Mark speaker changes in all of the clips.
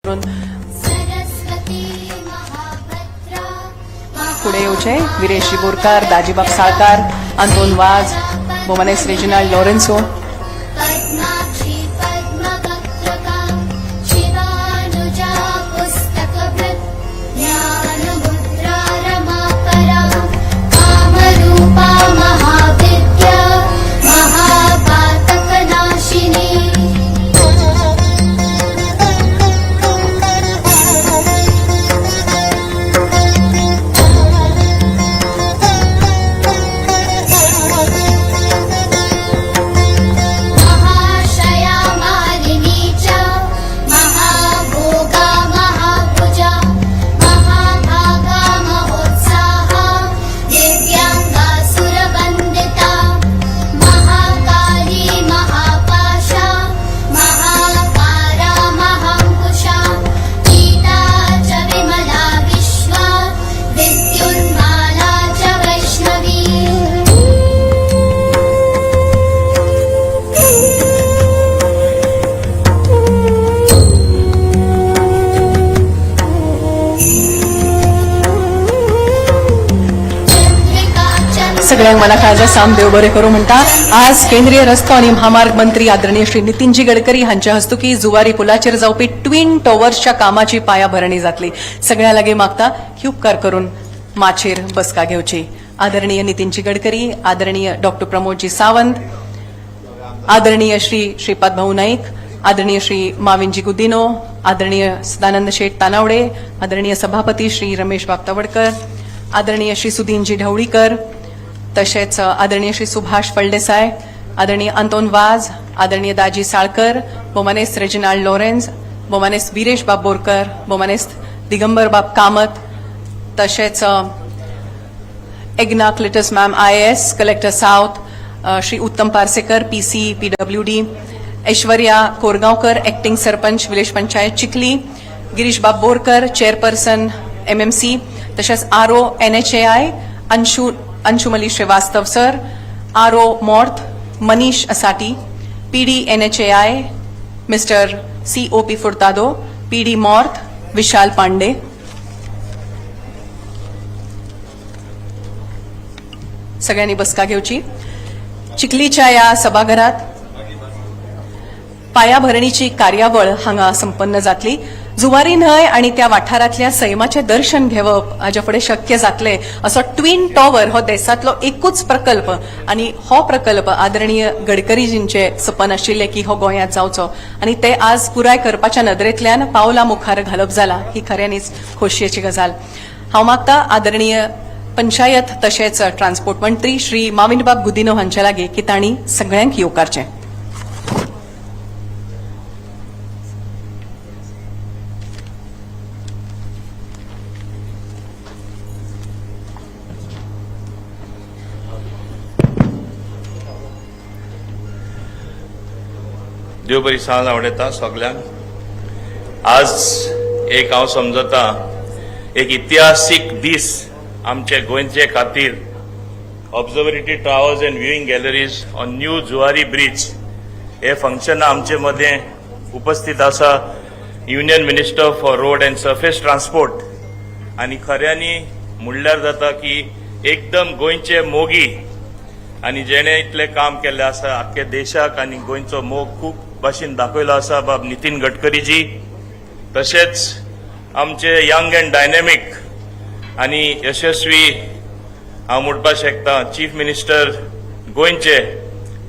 Speaker 1: करून फुडें येवचे विरेश बोरकार, दाजीबाब साळकार, आंतोन वाझ, बोमानेस रेजिनाल्ड लॉरेन्सो.
Speaker 2: पद्माक्षी पद्मवक्त्रका शिवानुजा पुस्तकभृत् ज्ञानमुद्रा रमापरा कामरूपा महाविद्या महापातकनाशिनी. महाशया मालिनी च महाभोगा महाभुजा महाभागा महोत्साहा दिव्याङ्गा सुरवन्दिता महाकाली महापाशा महाकारा महाङ्कुशा गीता च विमला विश्वा विद्युन्माला च वैष्णवी. चंद्रिका चंद्र
Speaker 1: सगळ्यांक मना काळजा साम देव बरें करूं म्हणटा. आज केंद्रीय रस्तो आनी म्हामार्ग मंत्री आदरणीय श्री नितीनजी गडकरी हांच्या हस्तुकी जुवारी पुलाचेर जावपी ट्विन टॉवर्सच्या कामाची पायाभरणी जातली. सगळ्या लागीं मागता की उपकार करून माचयेर बसका घेवची. आदरणीय नितीनजी गडकरी, आदरणीय डॉक्टर प्रमोदजी सावंत, आदरणीय श्री श्रीपाद भाऊ नाईक, आदरणीय श्री माविनजी गुदिनो, आदरणीय सदानंद शेठ तानावडे, आदरणीय सभापती श्री रमेश बाब तवडकर, आदरणीय श्री सुदीनजी ढवळीकर, तशेंच आदरणीय श्री सुभाष फळदेसाय, आदरणीय अंतोन वाझ, आदरणीय दाजी साळकर, बोमानेस रेजिनाल्ड लॉरेन्स, बोमानेस विरेश बाब बोरकर, बोमानेस दिगंबर बाब कामत, तशेंच Egna Cletus ma'am IAS, collector south, Shri Uttam Parsekar, PC PWD, Aishwarya Korgaonkar, acting sarpanch, village panchayat Chikhli, Girish बाब बोरकर, चेअरपर्सन एमएमसी, तशेंच RO NHAI Anshumali Srivastava sir, RO MoRTH Manish Asati, PD NHAI mister COP Furtado, PD MoRTH Vishal Pandey. सगळ्यांनी बसका घेवची. चिखलीच्या या सभाघरात पायाभरणीची कार्यावळ हांगा संपन्न जातली. जुवारी न्हंय आणि त्या वाठारांतल्या सैमाचें दर्शन घेवप हाज्या फुडें शक्य जातलें असो ट्विन टॉवर हो देशांतलो एकूच प्रकल्प आनी हो प्रकल्प आदरणीय गडकरीजींचे सपन आशिल्लें की हो गोंयांत जावचो आनी ते आज पुराय करपाच्या नदरेंतल्यान पावलां मुखार घालप जाला, ही खऱ्यांनीच खोशयेची गजाल. हांव मागता आदरणीय पंचायत तशेंच ट्रान्सपोर्ट मंत्री श्री माविनबाब गुदिनो हांचे लागीं की तांणी सगळ्यांक येवकारचें.
Speaker 3: देव बरी सांज आवडटा सगल्यांक. आज एक हांव समजता एक इतिहासीक दीस आमचे गोंयचे खातीर. Observatory towers and viewing galleries on new Zuari bridge हे फंक्शन आमचे मदें उपस्थित आसा Union Minister for Road and Surface Transport. आनी खऱ्यांनी म्हणल्यार जाता की एकदम गोंयचे मोगी आनी जेणे इतलें काम केल्लें आसा आख्खे देशाक आनी गोंयचो मोग खूब भाशेन दाखयलो आसा बाब नितीन गडकरीजी, तशेंच आमचे यंग अँड डायनॅमीक आनी यशस्वी हांव म्हणपाक शकता चीफ मिनिस्टर गोंयचे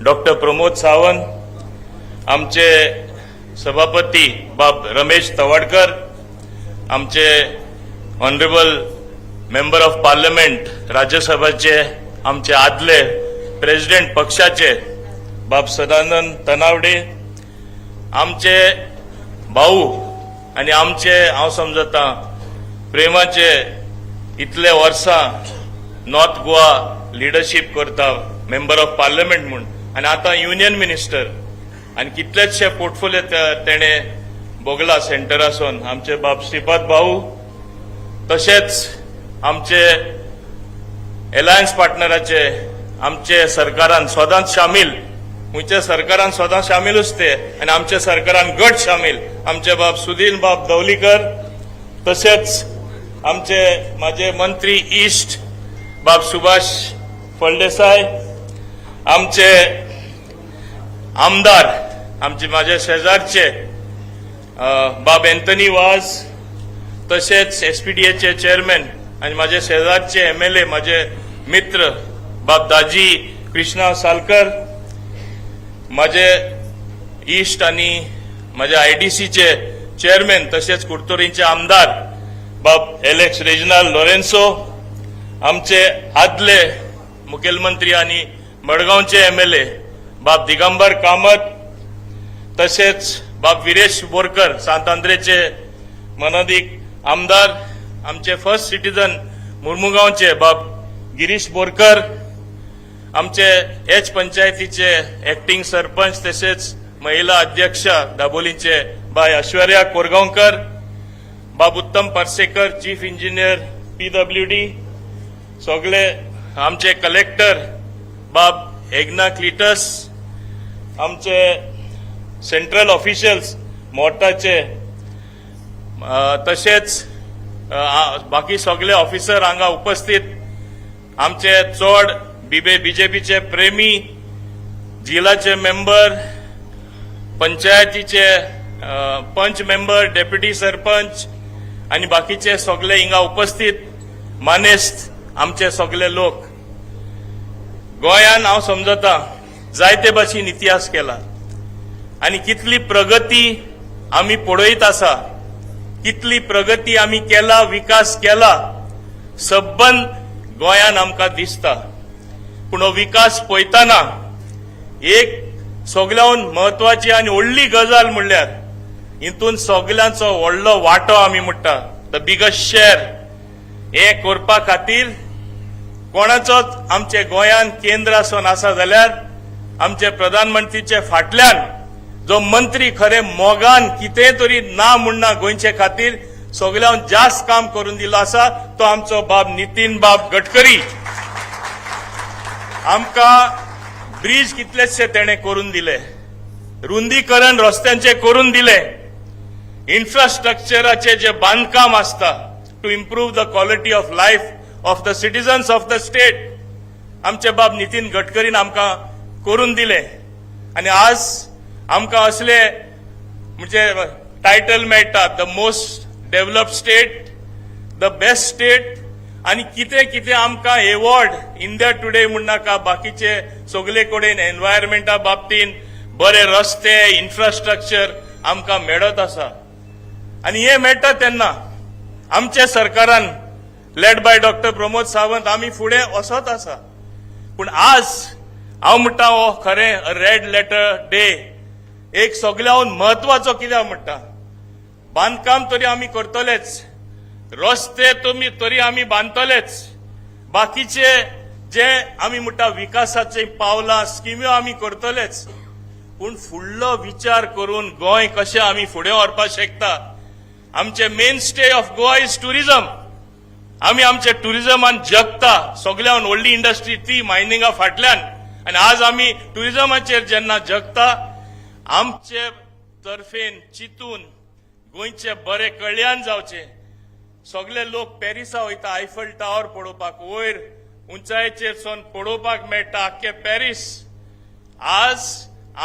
Speaker 3: डॉक्टर प्रमोद सावंत, आमचे सभापती बाब रमेश तवडकर, आमचे ऑनरेबल मेंबर ऑफ पार्लमेंट, राज्यसभाचे आमचे आदले प्रेसिडेंट पक्षाचे बाब सदानंद तनावडे, आमचे भाऊ आनी आमचे हांव समजता प्रेमाचे इतले वर्सां नॉर्थ गोवा लिडरशीप करता मेंबर ऑफ पार्लमेंट म्हूण आनी आतां युनियन मिनिस्टर आनी कितलेचशे पोर्टफोलियो तेणे भोगला सेंटरासून, आमचे बाब श्रीपाद भाऊ, तशेंच आमचे एलायन्स पार्टनराचे आमचे सरकारान सदांच शामील खंयच्या सरकारान सदां शामीलूच ते आनी आमच्या सरकारान गट शामील आमचे बाब सुदीन बाब दवलीकर, तशेंच आमचे म्हाजे मंत्री इश्ट बाब सुभाष फळदेसाय, आमचे आमदार, आमचे म्हाजे शेजारचे बाब एंथनी वाज, तशेंच एसपीडीएचे चेअरमॅन आनी म्हाजे शेजारचे एमएलए, म्हाजे मित्र बाब दाजी कृष्णा सालकर, म्हाजे इश्ट आनी म्हाज्या आयडीसीचे चेअरमॅन तशेंच कुडतोरींचे आमदार बाब एलेक्स रेजिनाल लोरेन्सो, आमचे आदले मुखेलमंत्री आनी मडगांवचे एमएलए बाब दिगंबर कामत, तशेंच बाब विरेश बोरकर, सांत आंद्रेचे मनादीक आमदार, आमचे फर्स्ट सिटीजन मुर्मुगांवचे बाब गिरीश बोरकर, आमचे एच पंचायतीचे एक्टिंग सरपंच तशेंच महिला अध्यक्ष दाबोलीचे बाय ऐश्वर्या कोरगांवकर, बाब उत्तम पार्सेकर, चीफ इंजिनियर पीडब्ल्यूडी, सगळे आमचे कलेक्टर बाब एग्ना क्लिटस, आमचे सेंट्रल ऑफिशियल्स मोर्टाचे, तशेंच बाकी सगळे ऑफिसर हांगा उपस्थित, आमचे चड बीबे बीजेपीचे प्रेमी, जिलाचे मेंबर, पंचायतीचे पंच मेंबर, डेप्युटी सरपंच आनी बाकीचे सगळे हिंगा उपस्थित मानेस्त, आमचे सगळे लोक. गोंयान हांव समजता जायते भाशेन इतिहास केला आनी कितली प्रगती आमी पळयत आसा, कितली प्रगती आमी केला, विकास केला, सबंद गोंयान आमकां दिसता. पूण हो विकास पळयतना एक सगळ्याहून म्हत्वाची आनी व्हडली गजाल म्हणल्यार हितून सगल्यांचो व्हडलो वांटो आमी म्हणटा, the biggest share, हें करपा खातीर कोणाचोच आमचे गोंयान केंद्र आसून आसा जाल्यार आमचे प्रधानमंत्रीचे फाटल्यान जो मंत्री खरे मोगान कितें तरी ना म्हणना गोंयचे खातीर सगळ्यान जास्त काम करून दिलो आसा, तो आमचो बाब नितीन बाब गडकरी. आमकां ब्रीज कितलेशे तेणे करून दिले, रुंदीकरण रस्त्यांचे करून दिले, इन्फ्रास्ट्रक्चराचे जे बांदकाम आसता to improve the quality of life of the citizens of the state, आमचे बाब नितीन गडकरीन आमकां करून दिले. आनी आज आमकां असले म्हणजे टायटल मेळटा, the most developed state, the best state, आनी कितें कितें आमकां एवॉर्ड इंडिया टुडे म्हणनाका, बाकीचे सगळे कडेन एनवायरमेंटा बाबतीन बरे रस्ते, इन्फ्रास्ट्रक्चर आमकां मेळत आसा. आनी हे मेळटा तेन्ना आमच्या सरकारान led by doctor Pramod Sawant आमी फुडें वचत आसा. पूण आज हांव म्हणटा हो खरें रेड लेटर डे एक सगळ्याहून म्हत्वाचो. कित्याक म्हणटा, बांदकाम तरी आमी करतलेच, रस्ते तुमी तरी आमी बांदतलेच, बाकीचे जे आमी म्हणटा विकासाचे पावलां, स्किम्यो आमी करतलेच, पूण फुडलो विचार करून गोंय कशें आमी फुडें व्हरपाक शकता. आमचे mainstay of Goa is tourism. आमी आमच्या टुरिझमान जगता. सगळ्यान व्हडली इंडस्ट्री ती मायनिंगा फाटल्यान. आनी आज आमी टुरिझमाचेर जेन्ना जगता, आमचे तर्फेन चिंतून गोंयचे बरे कल्याण जावचे. सगळे लोक पॅरिसा वयता आयफल टावर पळोवपाक, वयर उंचायेचेर सोन पळोवपाक मेळटा आख्खे पॅरीस. आज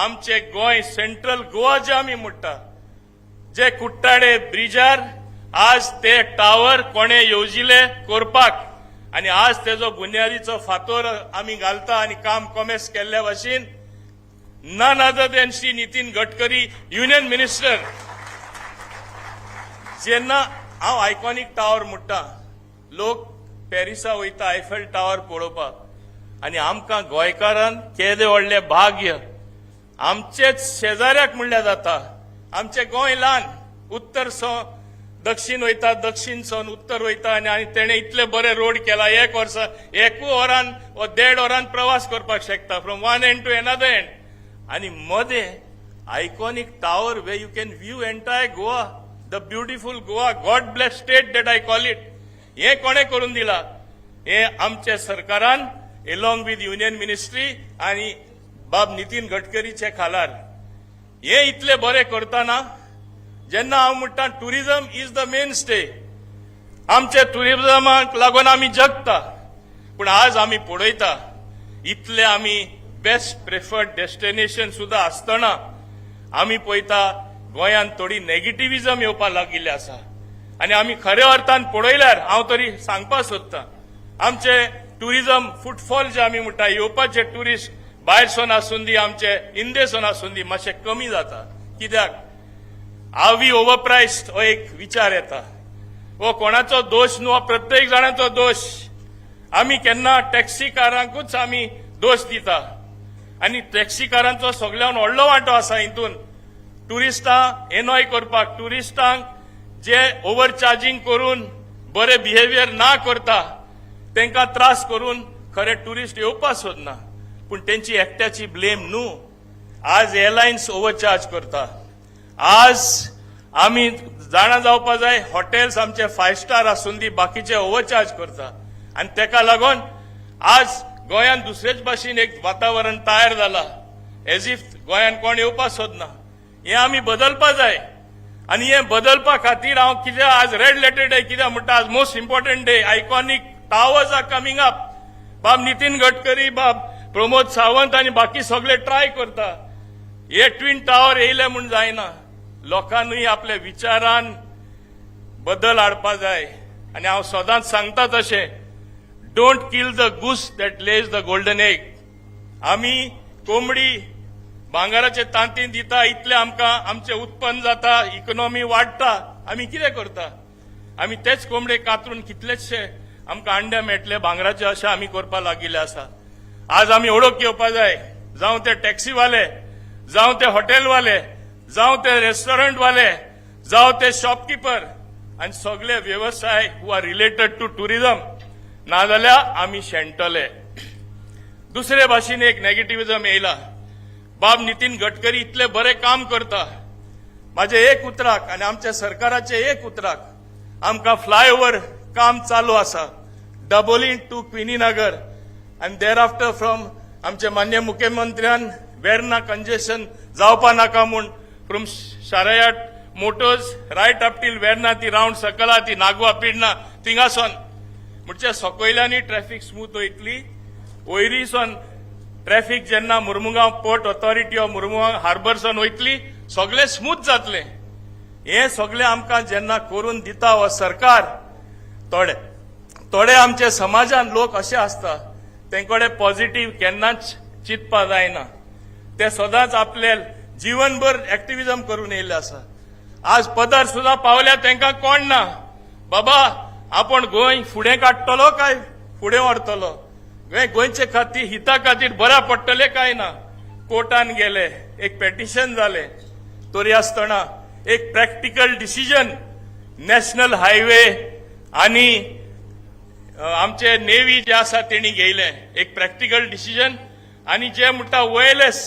Speaker 3: आमचे गोंय, सेंट्रल गोवा जे आमी म्हणटा, जे कुट्टाडे ब्रिजार आज ते टावर कोणे येवजिले करपाक आनी आज तेजो बुन्यादीचो फातोर आमी घालता आनी काम कोमेस केल्ल्या भाशेन none other than Shri Nitin Gadkari, Union Minister. जेन्ना हांव आयकॉनीक टावर म्हणटा, लोक पॅरिसा वयता आयफेल टावर पळोवपाक आनी आमकां गोंयकारान केदें व्हडलें भाग्य, आमचेच शेजाऱ्याक म्हणल्यार जाता. आमचें गोंय ल्हान, उत्तर सो दक्षिण वयता, दक्षिण सोन उत्तर वयता आनी तेणे इतले बरे रोड केला, एक वर्सा एकू वरान वा देड वरान प्रवास करपाक शकता from one end to another end. आनी मदें iconic tower where you can view entire Goa, the beautiful Goa, God bless state that I call it. हें कोणें करून दिला? हें आमच्या सरकारान एलॉंग विथ युनियन मिनिस्ट्री आनी बाब नितीन गडकरीचे खालार हे इतले बरे करतना, जेन्ना हांव म्हणटा, tourism is the mainstay. आमचे टुरिझमाक लागून आमी जगता. पूण आज आमी पळयता, इतले आमी बेस्ट प्रेफर्ड डेस्टिनेशन सुद्दां आसतना आमी पळयता, गोंयांत थोडी नेगेटिव्हिजम येवपाक लागिल्ली आसा. आनी आमी खऱ्या अर्थान पळयल्यार, हांव तरी सांगपाक सोदतां, आमचे टुरिझम फुटफॉल जे आमी म्हणटा, येवपाचे टुरिस्ट भायर सोन आसून दी, आमचे इंदेसून आसून दी, मातशे कमी जाता. कित्याक? आर we over प्रायस्ड, हो एक विचार येता. हो कोणाचो दोश न्हू, हो प्रत्येक जाणाचो दोश. आमी केन्ना टॅक्सीकारांकूच आमी दोश दिता आनी टॅक्सीकारांचो सगळ्यान व्हडलो वांटो आसा हितून, टुरिस्टां एनॉय करपाक. टुरिस्टांक जे ओवर चार्जींग करून, बरे बिहेवियर ना करता, तांकां त्रास करून खरे टुरिस्ट येवपाक सोदना. पूण तेंची एकट्याची ब्लेम न्हू. आज एअरलायन्स ओवरचार्ज करता. आज आमी जाणा जावपा जाय, हॉटेल्स आमचे फायव स्टार आसून दी, बाकीचे ओवरचार्ज करता. आनी तेका लागून आज गोंयांत दुसरेच भाशेन एक वातावरण तयार जाला, एज if गोंयांत कोण येवपाक सोदना. हें आमी बदलपा जाय. आनी हें बदलपा खातीर हांव कितें, आज रेड लेटर डे कित्याक म्हणटा? आज most important day. Iconic towers are coming up. बाब नितीन गडकरी, बाब प्रमोद सावंत आनी बाकी सगळे ट्राय करता. हे ट्विन टावर येयले म्हूण जायना. लोकांनूय आपल्या विचारान बदल हाडपा जाय. आनी हांव सदांच सांगता तशें, don't kill the goose that lays the golden egg. आमी कोंबडी भांगराचे तांती दिता, इतले आमकां आमचें उत्पन्न जाता, इकॉनॉमी वाडटा. आमी कितें करता? आमी तेच कोंबडे कातरून कितलेशे आमकां अंडे मेळटले भांगराचे, अशें आमी करपाक लागिल्ले आसा. आज आमी ओळख घेवपा जाय, जावं ते टॅक्सीवाले, जावं ते हॉटेलवाले, जावं ते रेस्टॉरंटवाले, जावं ते शॉपकिपर आनी सगळे वेवसाय who are related to tourism. नाजाल्यार आमी शेणटले. दुसरे भाशेन एक नेगेटिव्हिजम येयला. बाब नितीन गडकरी इतले बरे काम करता. माझे एक उतराक आनी आमच्या सरकाराचे एक उतराक आमकां फ्लायओव्हर काम चालू आसा, डबोली टू क्विनी नगर आनी there after from आमचे मान्य मुख्यमंत्र्यान वेर्ना कंजेशन जावपा नाका म्हूण from Sharayat Motors right up till Verna, ती रावंड सकल आहा ती नागवा पिडना थिंगासून, म्हणजे सकयल्यानूय ट्रॅफिक स्मूथ वयतली. वयरीसून ट्रॅफिक जेन्ना Mormugao port authority of Mormugao हार्बरसून वयतली, सगळें स्मूथ जातलें. हें सगळें आमकां जेन्ना करून दिता हो सरकार, थोडे थोडे आमचे समाजान लोक अशे आसता, तेंकडे पॉझिटिव्ह केन्नाच चिंतपा जायना. ते सदांच आपले जीवनभर एक्टिविजम करून येयल्ले आसा. आज पदार सुद्दां पावल्या, तांकां कोण ना. बाबा, आपण गोंय फुडें काडटलो काय फुडें व्हरतलो, गोंय गोंयचे खातीर, हिता खातीर बऱ्या पडटले काय ना. कोर्टान गेले, एक पेटिशन जालें, तरी आसतना एक प्रॅक्टिकल डिसिजन, नॅशनल हायवे आनी आमचे नेवी जे आसा तेणी घेयलें एक प्रॅक्टिकल डिसिजन. आनी जे म्हणटा ओएलएस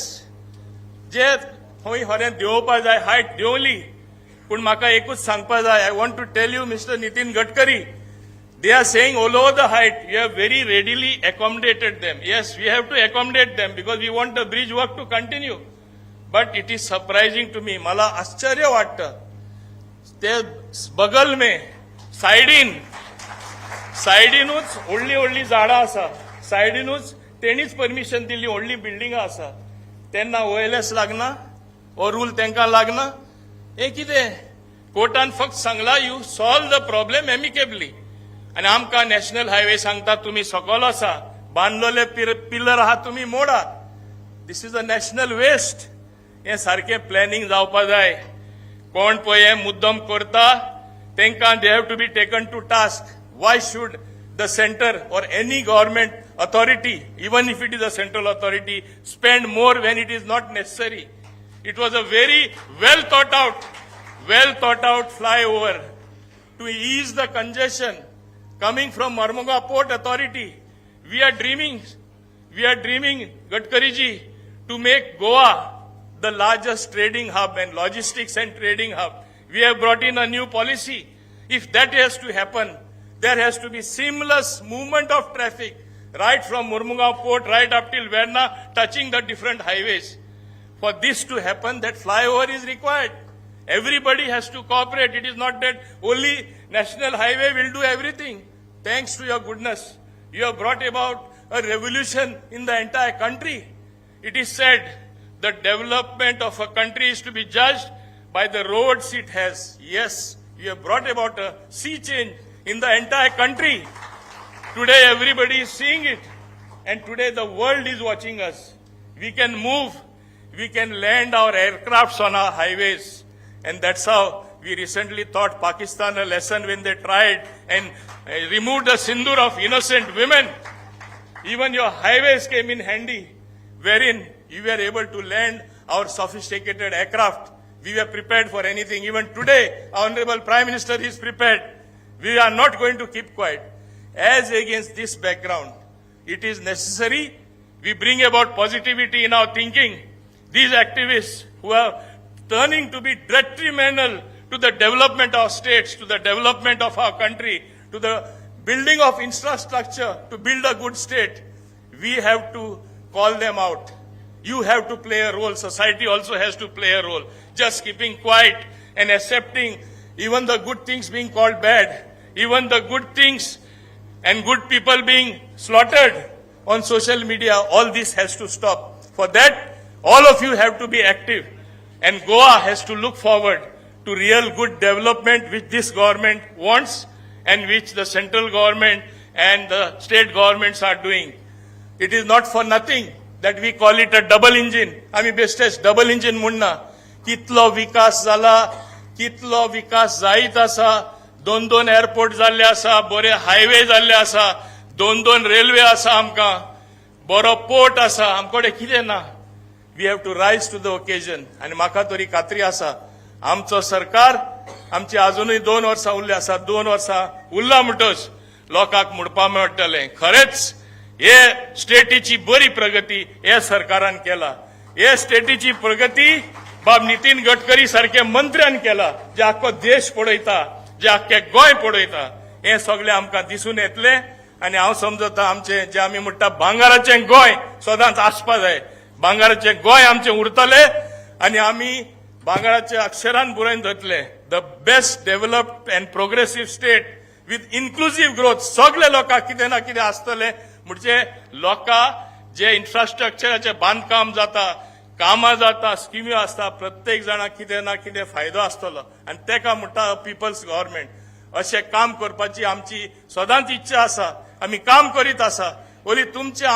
Speaker 3: जे खंय खरें देंवोवपा जाय, हायट देंवली. पूण म्हाका एकूच सांगपा जाय, I want to tell you, Mister Nitin Gadkari, they are saying all over the height, you have very readily accommodated them. Yes, we have to accommodate them because we want the bridge work to continue. But it is surprising to me, मला आश्चर्य वाटतं, ते बगल में सायडीन सायडीनूच व्हडली व्हडली झाडां आसा, सायडीनूच तेणीच परमिशन दिल्ली व्हडली बिल्डिंगां आसा. तेन्ना ओएलएस लागना? हो रूल तांकां लागना? हें कितें? कोर्टान फक्त सांगला, you solve the problem amicably. आनी आमकां नॅशनल हायवे सांगता, तुमी सकल आसा बांदलेले पिलर आहा, तुमी मोडा. This is a national waste. हें सारकें प्लॅनिंग जावपा जाय. कोण पळय हें मुद्दम करता, तांकां they have to be taken to task. Why should the centre or any government authority, even if it is a central authority, spend more when it is not necessary? It was a very well thought out flyover to ease the congestion coming from Mormugao Port Authority. We are dreaming, Gadkari ji, to make Goa the largest trading hub and logistics and trading hub. We have brought in a new policy. If that has to happen, there has to be seamless movement of traffic Right from Mormugao Port right up till Verna, touching the different highways. For this to happen, that flyover is required. Everybody has to cooperate. It is not that only national highway will do everything. Thanks to your goodness, you have brought about a revolution in the entire country. It is said the development of a country is to be judged by the roads it has. Yes, you have brought about a sea change in the entire country. Today everybody is seeing it. And today the world is watching us. We can move, we can land our aircrafts on our highways. And that's how we recently taught Pakistan a lesson when they tried and removed the sindoor of innocent women. Even your highways came in handy, wherein you were able to land our sophisticated aircraft. We were prepared for anything. Even today, our Honorable Prime Minister is prepared. We are not going to keep quiet. As against this background, it is necessary we bring about positivity in our thinking. These activists who are turning to be detrimental to the development of states, to the development of our country, to the building of infrastructure to build a good state, we have to call them out. You have to play a role. Society also has to play a role. Just keeping quiet and accepting even the good things being called bad, even the good things and good people being slaughtered on social media, all this has to stop. For that, all of you have to be active. And Goa has to look forward to real good development which this government wants and which the central government and the state governments are doing. It is not for nothing that we call it a double engine. आमी बेश्टेच double engine म्हणना. कितलो विकास जाला, कितलो विकास जायत आसा. दोन दोन एअरपोर्ट जाल्ले आसा, बरे हायवे जाल्ले आसा, दोन दोन रेल्वे आसा, आमकां बरो पोर्ट आसा. आमकडे कितें ना? We have to rise to the occasion. आनी म्हाका तरी खात्री आसा, आमचो सरकार, आमची अजुनूय 2 वर्सां उरली आसा. 2 वर्सां उरला म्हणटच लोकांक म्हणपा मेळटलें, खरेंच हे स्टेटीची बरी प्रगती हे सरकारान केला, हे स्टेटीची प्रगती बाब नितीन गडकरी सारखे मंत्र्यान केला, जे आख्खो देश पळयता, जे आख्खे गोंय पळयता. हे सगळें आमकां दिसून येतलें. आनी हांव समजता, आमचें जे आमी म्हणटा भांगराचें गोंय सदांच आसपा जाय. भांगराचें गोंय आमचें उरतलें आनी आमी भांगराच्या अक्षरान बरोवन दवरतले, the best developed and progressive state with inclusive growth. सगळे लोकांक कितें ना कितें आसतलें. म्हणजे लोकां जे इन्फ्रास्ट्रक्चराचें बांदकाम जाता, कामां जाता, स्किम्यो आसता, प्रत्येक जाणाक कितें ना कितें फायदो आसतलो. आनी तेका म्हणटा पिपल्स गव्हर्मेंट. अशें काम करपाची आमची सदांच इच्छा आसा. आमी काम करीत आसा. ओली तुमचे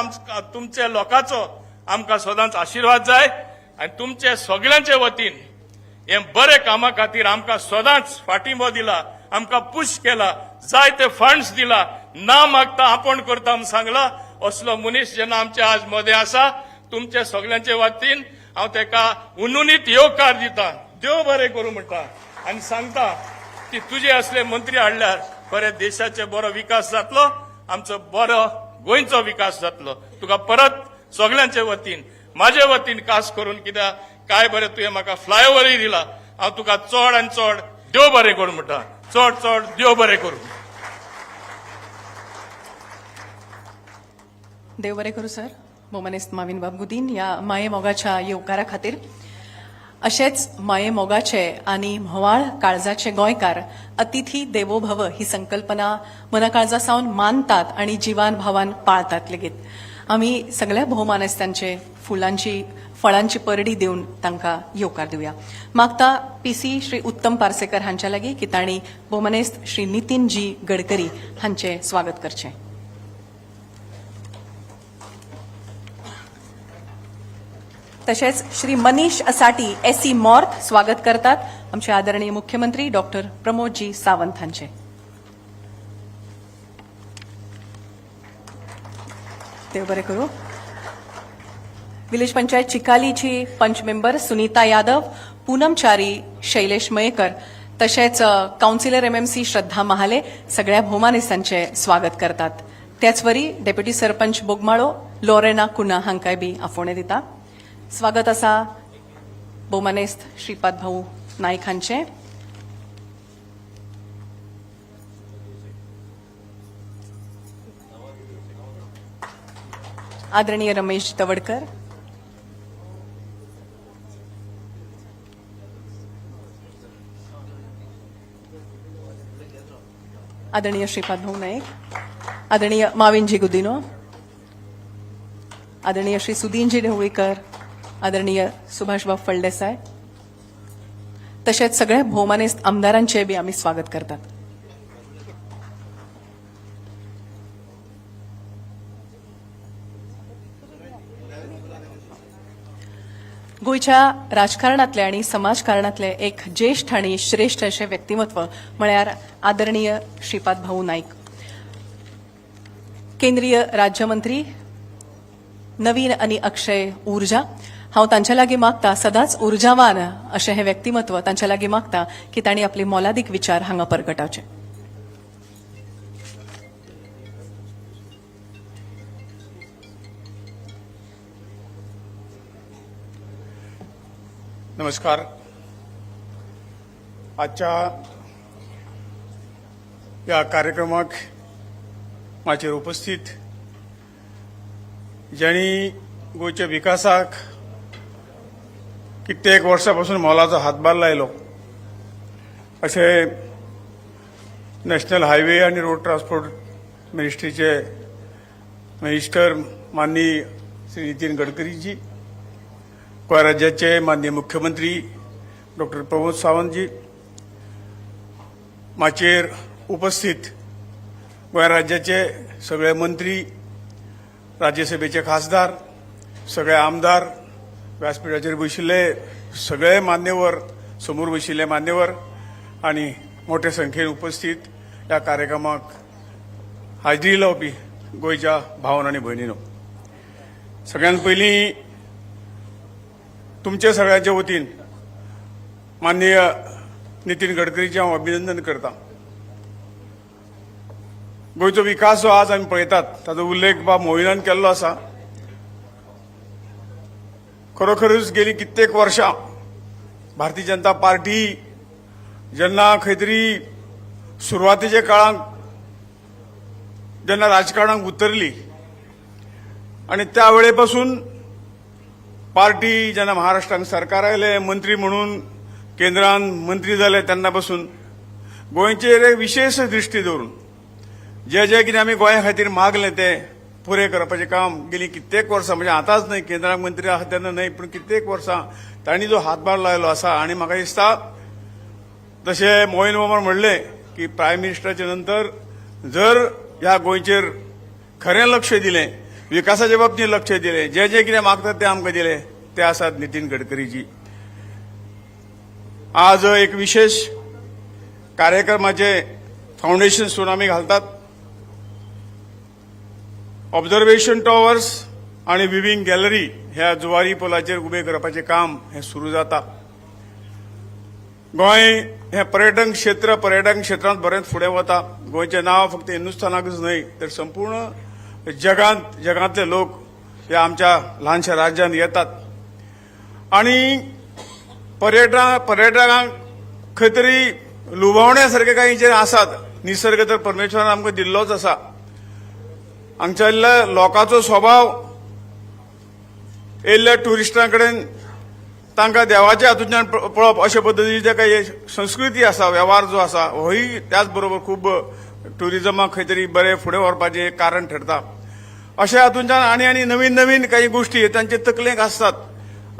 Speaker 3: तुमच्या लोकांचो आमकां सदांच आशिर्वाद जाय. आनी तुमचे सगळ्यांचे वतीन हे बरे कामा खातीर आमकां सदांच फाटिंबो दिला, आमकां पुश केला, जाय ते फंड्स दिला, ना मागता आपूण करता म्हूण सांगला, असलो मनीस जेन्ना आमच्या आज मदें आसा, तुमच्या सगळ्यांचे वतीन हांव तेका उनुनीत येवकार दिता. देव बरें करूं म्हणटा. आनी सांगता की तुजे असले मंत्री हाडल्यार खरें देशाचे बरो विकास जातलो, आमचो बरो गोंयचो विकास जातलो. तुका परत सगळ्यांचे वतीन, माझे वतीन खास करून, कित्याक काय बरें तुवें म्हाका फ्लायओवरय दिला, हांव तुका चड आनी चड देव बरें करूं म्हणटा. चड चड देव बरें करूं.
Speaker 1: देव बरें करूं सर, भोवमानेस्त माविन बाब गुदीन, ह्या माये मोगाच्या येवकारा खातीर. अशेच माये मोगाचे आनी म्होवाळ काळजाचे गोंयकार अतिथी देवो भव ही संकल्पना मना सावन मानतात आनी जिवान भावान पाळतात लेगीत. आमी सगळ्या भोवमानेस्तांचे फुलांची फळांची परडी दिवन तांकां येवकार दिवया. मागता पीसी श्री उत्तम पार्सेकर हांच्या लागीं की तांणी भोवमानेस्त श्री नितीन जी गडकरी हांचे स्वागत करचें. तशेंच श्री मनीष असाटी, एसी मॉर्थ स्वागत करतात आमचे आदरणीय मुख्यमंत्री डॉक्टर प्रमोदजी सावंत हांचे. देव बरें करूं. विलेज पंचायत चिकालीची पंच मेंबर सुनीता यादव, पूनम चारी, शैलेश मयेकर, तशेंच कावन्सिलर एमएमसी श्रद्धा महाले सगळ्या भोवमानेस्तांचे स्वागत करतात. त्याचवरी डेप्युटी सरपंच बोगमाळो लोरेना कुना हांकांय बी आफोवणें दिता. स्वागत आसा भोवमानेस्त श्रीपाद भाऊ नायक हांचें. आदरणीय रमेश तवडकर, आदरणीय श्रीपाद भाऊ नाईक, आदरणीय माविनजी गुदिनो, आदरणीय श्री सुदीनजी ढवळीकर, आदरणीय सुभाषबाब फळदेसाय, तशेंच सगळ्या भोवमानेस्त आमदारांचे बी आमी स्वागत करतात. गोंयच्या राजकारणातले आणि समाजकारणातले एक ज्येष्ठ आणि श्रेष्ठ अशें व्यक्तिमत्व म्हळ्यार आदरणीय श्रीपाद भाऊ नाईक. केंद्रीय राज्यमंत्री, नवीन आणि अक्षय ऊर्जा. हांव तांच्या लागीं मागता, सदांच उर्जावान अशें हें व्यक्तिमत्व, तांच्या लागीं मागता की तांणी आपले मोलादीक विचार हांगा परगटावचे.
Speaker 4: नमस्कार. आजच्या ह्या कार्यक्रमाक माचयेर उपस्थित ज्यांनी गोंयच्या विकासाक कित्येक वर्सां पासून मोलाचो हातभार लायलो अशे नॅशनल हायवे आनी रोड ट्रान्सपोर्ट मिनिस्ट्रीचे मिनिस्टर माननीय श्री नितीन गडकरीजी, गोंय राज्याचे माननीय मुख्यमंत्री डॉक्टर प्रमोद सावंतजी, माचयेर उपस्थित गोंय राज्याचे सगळे मंत्री, राज्यसभेचे खासदार, सगळे आमदार, व्यासपीठाचेर बशिल्ले सगळे मान्यवर, समोर बशिल्ले मान्यवर आनी मोठे संख्येन उपस्थित ह्या कार्यक्रमाक हाजरी लावपी गोंयच्या भावन आनी भयणीनो, सगळ्यात पयलीं तुमच्या सगळ्यांच्या वतीन माननीय नितीन गडकरीचें हांव अभिनंदन करता. गोंयचो विकास जो आज आमी पळयतात ताचो उल्लेख बाब मोहिनान केल्लो आसा. खरोखरूच गेली कित्येक वर्षां भारतीय जनता पार्टी जेन्ना खंय तरी सुरवातेच्या काळांत जेन्ना राजकारणाक उतरली आनी त्या वेळे पासून पार्टी जेन्ना महाराष्ट्रान सरकार आयलें, मंत्री म्हणून केंद्रान मंत्री जाले, तेन्ना पासून गोंयचेर एक विशेश दृश्टी दवरून जे जे कितें आमी गोंया खातीर मागलें तें पुरें करपाचें काम गेलीं कित्येक वर्सां, म्हणजे आतांच न्हय, केंद्राक मंत्री आसा तेन्ना न्हय, पूण कित्येक वर्सां तांणी जो हातभार लायलो आसा. आनी म्हाका दिसता तशें मोहीन मामान म्हणलें की प्रायम मिनिस्टराच्या नंतर जर ह्या गोंयचेर खरें लक्ष दिलें, विकासाच्या बाबतींत लक्ष दिलें, जे जे कितें मागतात तें आमकां दिलें, ते आसात नितीन गडकरीजी. आज एक विशेष कार्यक्रमाचे फावंडेशन स्टोन आमी घालतात. ऑब्जर्वेशन टॉवर्स आणि विविंग गॅलरी ह्या जुवारी पुलाचेर उबे करपाचें काम हें सुरू जाता. गोंय हें पर्यटन क्षेत्र, पर्यटन क्षेत्रांत बरेंच फुडें वता. गोंयचें नांव फक्त हिंदुस्थानाकच न्हय तर संपूर्ण जगांत, जगांतले लोक ह्या आमच्या ल्हानशा राज्यांत येतात आणि पर्यटकांक खंय तरी लुभावण्या सारखे काही जे आसात. निसर्ग तर परमेश्वरान आमकां दिल्लोच आसा. हांगच्या लोकांचो स्वभाव येयल्ल्या ट्युरिस्टां कडेन तांकां देवाच्या हातूंतल्यान पळोवप अशे पद्दतीचे काही संस्कृती आसा, वेव्हार जो आसा होय त्याच बरोबर खूब ट्युरिजमाक खंय तरी बरें फुडें व्हरपाचें एक कारण ठरता. अशा हातूंतल्यान आनी आनी नवीन नवीन काही गोश्टी तांचे तकलेक आसतात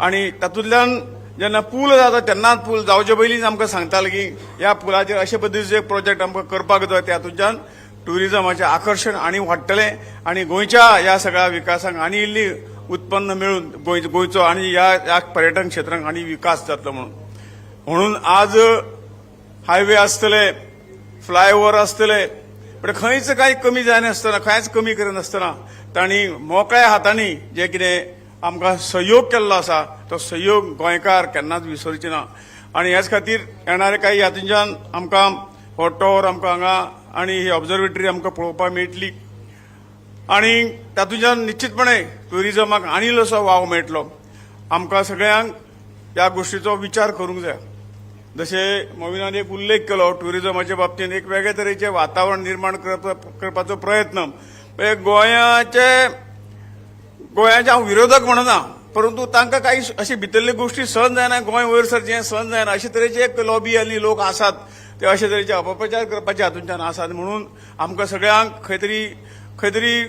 Speaker 4: आनी तातूंतल्यान जेन्ना पूल जाता तेन्नाच, पूल जावचे पयलींच आमकां सांगताले की ह्या पुलाचेर अशे पद्दतीचे एक प्रोजेक्ट आमकां करपाक जाय, तातूंतल्यान ट्युरिजमाचें आकर्शण आनी वाडटलें आनी गोंयच्या ह्या सगळ्या विकासाक आनी इल्ली उत्पन्न मेळून गोंयचो आनी ह्या ह्या पर्यटन क्षेत्रांक आनी विकास जातलो म्हणून. म्हणून आज हायवे आसतले, फ्लायओव्हर आसतले, पण खंयच कांय कमी जायनासतना, कांयच कमी करिनासतना तांणी मोकळ्या हातांनी जे कितें आमकां सहयोग केल्लो आसा तो सहयोग गोंयकार केन्नाच विसरचे ना. आनी ह्याच खातीर येणारे काही हातूंच्यान आमकां हो टॉवर आमकां हांगा आनी ही ऑब्जर्वेटरी आमकां पळोवपाक मेळटली आनी तातूंतल्यान निश्चितपणे ट्युरिजमाक आनी इल्लोसो वाव मेळटलो. आमकां सगळ्यांक ह्या गोश्टीचो विचार करूंक जाय. जशें मोविनान एक उल्लेख केलो, ट्युरिजमाच्या बाबतींत एक वेगळे तरेचें वातावरण निर्माण करपाचो प्रयत्न, म्हणजे गोंयाचे गोंयाचे हांव विरोधक म्हणना, परंतु तांकां काही अशी भितरल्यो गोष्टी सहन जायना, गोंय वयर सरचें सहन जायना, अशे तरेचे एक लॉबी आनी लोक आसात, ते अशे तरेचे अपप्रचार करपाचे हातूंतल्यान आसात. म्हणून आमकां सगळ्यांक खंय तरी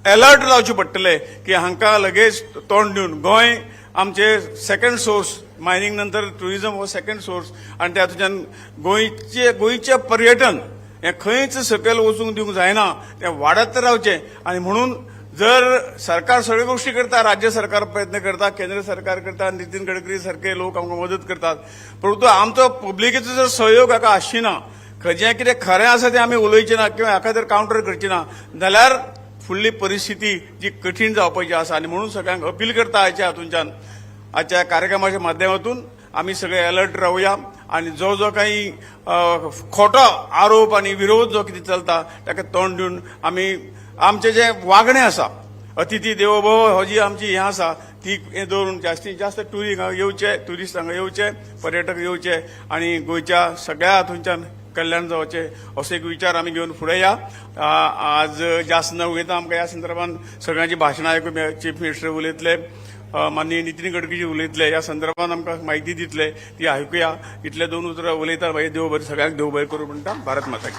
Speaker 4: अलर्ट रावचें पडटलें की हांकां लगेच तोंड दिवन गोंय आमचे सेकंड सोर्स, मायनिंग नंतर टुरिझम हो सेकंड सोर्स आनी त्यातूंतल्यान गोंयचें पर्यटन हें खंयच सकयल वचूंक दिवंक जायना, तें वाडत रावचें. आनी म्हणून जर सरकार सगळ्यो गोष्टी करता, राज्य सरकार प्रयत्न करता, केंद्र सरकार करता, नितीन गडकरी सारखे लोक आमकां मदत करतात, परंतु आमचो पब्लिकेचो जर सहयोग हाका आसची ना, खंयचें कितें खरें आसा तें आमी उलोवचें ना किंवा हाका जर कावंटर करची ना जाल्यार फुडली परिस्थिती जी कठीण जावपाची आसा. आनी म्हणून सगळ्यांक अपील करता आयच्या हातूंच्यान, आजच्या कार्यक्रमाच्या माध्यमातून आमी सगळे अलर्ट रावया आनी जो जो काही खोटो आरोप आनी विरोध जो कितें चलता ताका तोंड दिवन आमी आमचें जें वागणें आसा, अतिथी देवो भव हो जी आमची हें आसा ती हें दवरून जास्तीत जास्त टुरिस्ट हांगा येवचे, टुरिस्ट हांगा येवचे, पर्यटक येवचे आनी गोंयच्या सगळ्या हातूंच्यान कल्याण जावचें असो एक विचार आमी घेवन फुडें या. आज जास्त न उलयता आमकां ह्या संदर्भात सगळ्यांची भाशणां आयकून चीफ मिनिस्टर उलयतले, माननीय नितीन गडकरी उलयतले, ह्या संदर्भात आमकां म्हायती दितले, ती आयकुया. इतले दोन उतरां उलयता. मागीर देव बरें, सगळ्यांक देव बरें करूं म्हणटा. भारत माता की.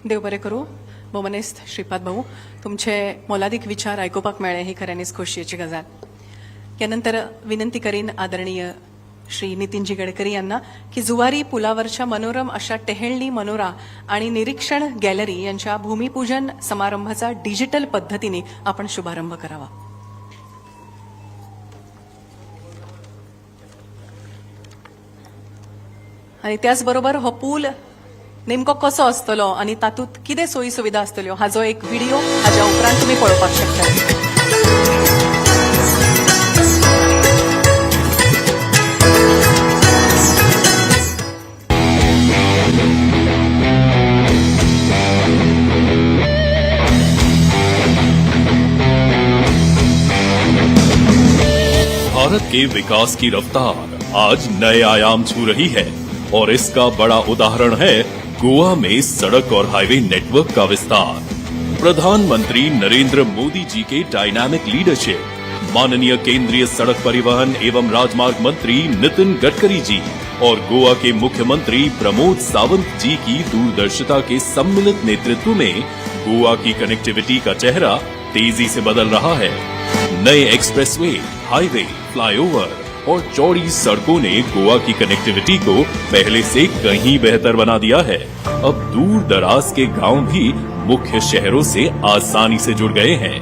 Speaker 1: देव बरें करूं भोवमानेस्त श्रीपाद भाऊ. तुमचे मोलादीक विचार आयकुपाक मेळ्ळे ही खऱ्यांनीच खोशयेची गजाल. यानंतर विनंती करीन आदरणीय श्री नितीनजी गडकरी यांना की जुवारी पुलावरच्या मनोरम अशा टेहळणी मनोरा आणि निरीक्षण गॅलरी यांच्या भूमिपूजन समारंभाचा डिजिटल पद्धतीने आपण शुभारंभ करावा. आणि त्याचबरोबर हो पूल नेमको कसो आसतलो आनी तातूंत कितें सोयी सुविधा आसतल्यो हाजो एक व्हिडिओ हाज्या उपरांत तुमी पळोवपाक शकता.
Speaker 5: भारत के विकास की रफ्तार आज नए आयाम छू रही है और इसका बड़ा उदाहरण है गोवा में सड़क और हाईवे नेटवर्क का विस्तार. प्रधानमंत्री Narendra Modi ji K dynamic leadership, माननीय केंद्रीय सड़क परिवहन एवं राजमार्ग मंत्री नितिन गडकरी जी और गोवा के मुख्यमंत्री प्रमोद सावंत जी की दूरदर्शिता के सम्मिलित नेतृत्व में गोवा की कनेक्टिविटी का चेहरा तेजी से बदल रहा है. नए एक्सप्रेसवे, हाईवे, फ्लाईओवर और चौड़ी सड़कों ने गोवा की कनेक्टिविटी को पहले से कहीं बेहतर बना दिया है. अब दूर दराज के गांव भी मुख्य शहरों से आसानी से जुड़ गए हैं.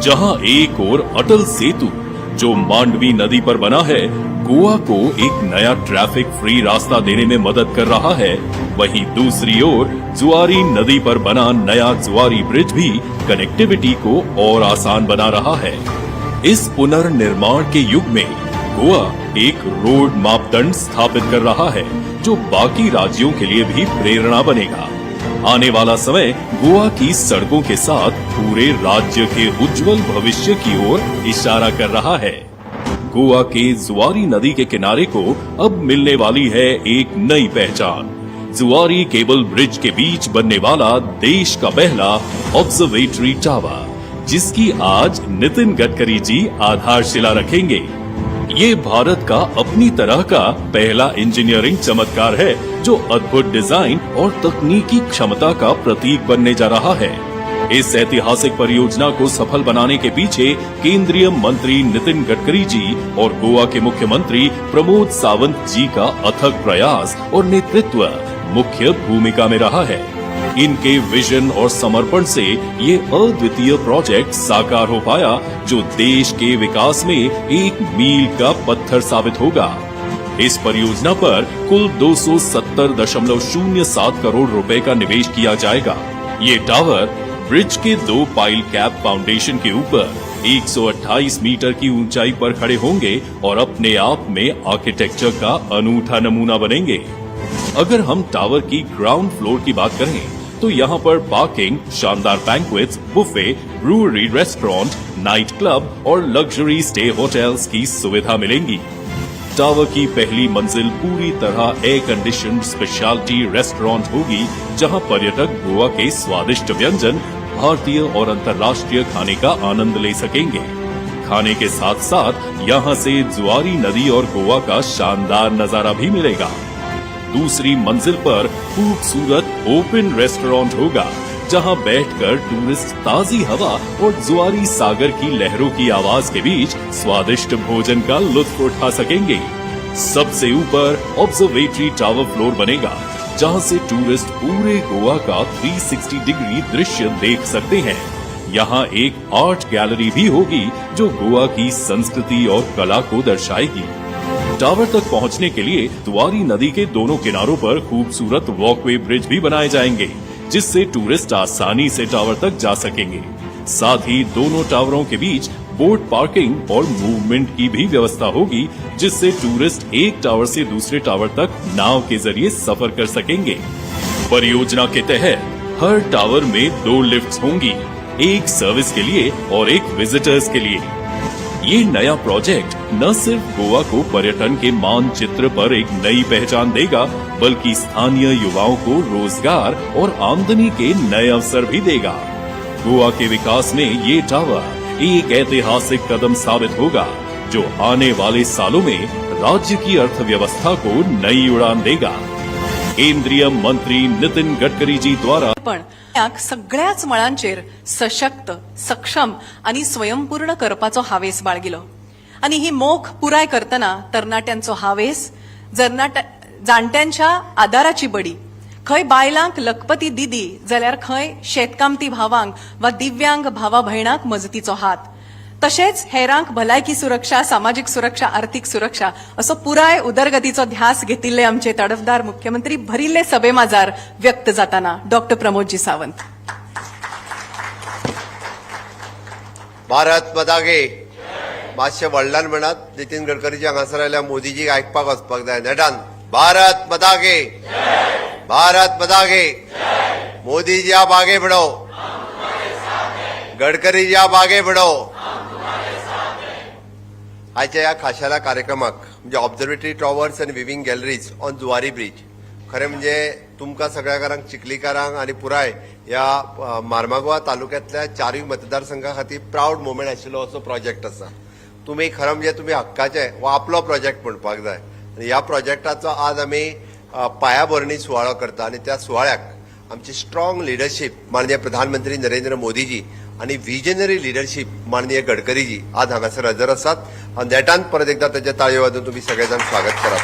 Speaker 5: जहां एक ओर अटल सेतु, जो मांडवी नदी पर बना है, गोवा को एक नया ट्रैफिक फ्री रास्ता देने में मदद कर रहा है, वहीं दूसरी ओर जुआरी नदी पर बना नया जुआरी ब्रिज भी कनेक्टिविटी को और आसान बना रहा है. इस पुनर्निर्माण के युग में गोवा एक रोड मापदंड स्थापित कर रहा है, जो बाकी राज्यों के लिए भी प्रेरणा बनेगा. आने वाला समय गोवा की सड़कों के साथ पूरे राज्य के उज्जवल भविष्य की ओर इशारा कर रहा है. गोवा के जुआरी नदी के किनारे को अब मिलने वाली है एक नई पहचान. जुआरी केबल ब्रिज के बीच बनने वाला देश का पहला ऑब्जर्वेटरी टावर, जिसकी आज नितिन गडकरी जी आधारशिला रखेंगे. ये भारत का अपनी तरह का पहला इंजीनियरिंग चमत्कार है, जो अद्भुत डिजाइन और तकनीकी क्षमता का प्रतीक बनने जा रहा है. इस ऐतिहासिक परियोजना को सफल बनाने के पीछे केंद्रीय मंत्री नितिन गडकरी जी और गोवा के मुख्यमंत्री प्रमोद सावंत जी का अथक प्रयास और नेतृत्व मुख्य भूमिका में रहा है. इनके विजन और समर्पण से ये अद्वितीय प्रोजेक्ट साकार हो पाया, जो देश के विकास में एक मील का पत्थर साबित होगा. इस परियोजना पर कुल 270.07 करोड़ रुपए का निवेश किया जाएगा. ये टावर ब्रिज के दो पाइल कैप फाउंडेशन के ऊपर 128 मीटर की ऊंचाई पर खड़े होंगे और अपने आप में आर्किटेक्चर का अनूठा नमूना बनेंगे. अगर हम टावर की ग्राउंड फ्लोर की बात करें तो यहाँ पर पार्किंग, शानदार banquets, buffet, brewery, restaurant, night club और लग्जरी स्टे होटल्स की सुविधा मिलेंगी. टावर की पहली मंजिल पूरी तरह एयर कंडीशन्ड स्पेशलिटी रेस्टोरेंट होगी, जहां पर्यटक गोवा के स्वादिष्ट व्यंजन, भारतीय और अंतर्राष्ट्रीय खाने का आनंद ले सकेंगे। खाने के साथ साथ यहां से जुआरी नदी और गोवा का शानदार नजारा भी मिलेगा। दूसरी मंजिल पर खूबसूरत ओपन रेस्टोरेंट होगा, जहां बैठकर टूरिस्ट ताजी हवा और जुआरी सागर की लहरों की आवाज के बीच स्वादिष्ट भोजन का लुत्फ उठा सकेंगे। सबसे ऊपर ऑब्जर्वेटरी टावर फ्लोर बनेगा, जहां से टूरिस्ट पूरे गोवा का 360 डिग्री दृश्य देख सकते हैं। यहाँ एक आर्ट गैलरी भी होगी, जो गोवा की संस्कृति और कला को दर्शाएगी। टावर तक पहुंचने के लिए जुआरी नदी के दोनों किनारों पर खूबसूरत वॉकवे ब्रिज भी बनाए जाएंगे, जिससे टूरिस्ट आसानी से टावर तक जा सकेंगे। साथ ही दोनों टावरों के बीच बोट पार्किंग और मूवमेंट की भी व्यवस्था होगी, जिससे टूरिस्ट एक टावर से दूसरे टावर तक नाव के जरिए सफर कर सकेंगे। परियोजना के तहत हर टावर में दो लिफ्ट्स होंगी, एक सर्विस के लिए और एक विजिटर्स के लिए। ये नया प्रोजेक्ट न सिर्फ गोवा को पर्यटन के मानचित्र पर एक नई पहचान देगा, बल्कि स्थानीय युवाओं को रोजगार और आमदनी के नए अवसर भी देगा। गोवा के विकास में ये टावर एक ऐतिहासिक कदम साबित होगा, जो आने वाले सालों में राज्य की अर्थव्यवस्था को नई उड़ान देगा। केंद्रीय मंत्री नितिन गडकरी जी द्वारा
Speaker 1: पण सगळ्याच मळांचेर सशक्त, सक्षम आनी स्वयंपूर्ण करपाचो हावेस बाळगिलो आनी ही मोख पुराय करतना तरणाट्यांचो हावेस, जाणट्यांच्या आदाराची बडी, खंय बायलांक लखपती दिदी जाल्यार खंय शेतकामती भावांक वा दिव्यांग भावा भयणांक मजतीचो हात, तशेंच हेरांक भलायकी सुरक्षा, सामाजीक सुरक्षा, आर्थीक सुरक्षा असो पुराय उदरगतीचो ध्यास घेतिल्ले आमचे तडफदार मुख्यमंत्री भरिल्ले सभेमाजार व्यक्त जाताना डॉक्टर प्रमोदजी सावंत.
Speaker 6: भारत माता की! मातशें व्हडल्यान म्हणात. नितीन गडकरीजी हांगासर आयल्या, मोदीजीक आयकपाक वचपाक जाय. नेटान, भारत माता की! भारत माता की! मोदीजी, आप आगे बढ़ो! गडकरी जी, आप आगे बढ़ो! आयच्या ह्या खाशेल्या कार्यक्रमाक, म्हणजे Observatory Towers and Viewing Galleries on Zuari Bridge, खरें म्हणजे तुमकां सगळ्याकारांक, चिखलीकारांक आनी पुराय ह्या मार्मागोवा तालुक्यांतल्या चारूय मतदारसंघा खातीर प्रावड मोमेंट आशिल्लो असो प्रोजेक्ट आसा. तुमी खरें म्हणजे तुमी हक्काचे, हो आपलो प्रोजेक्ट म्हणपाक जाय आनी ह्या प्रोजेक्टाचो आज आमी पायाभरणी सुवाळो करता आनी त्या सुवाळ्याक आमची स्ट्रॉंग लिडरशीप माननीय प्रधानमंत्री नरेंद्र मोदीजी आनी विजनरी लिडरशीप माननीय गडकरीजी आज हांगासर हजर आसात. हांव नेटान परत एकदा तांच्या ताळयो वाजोवन तुमी सगळे जाण स्वागत करात.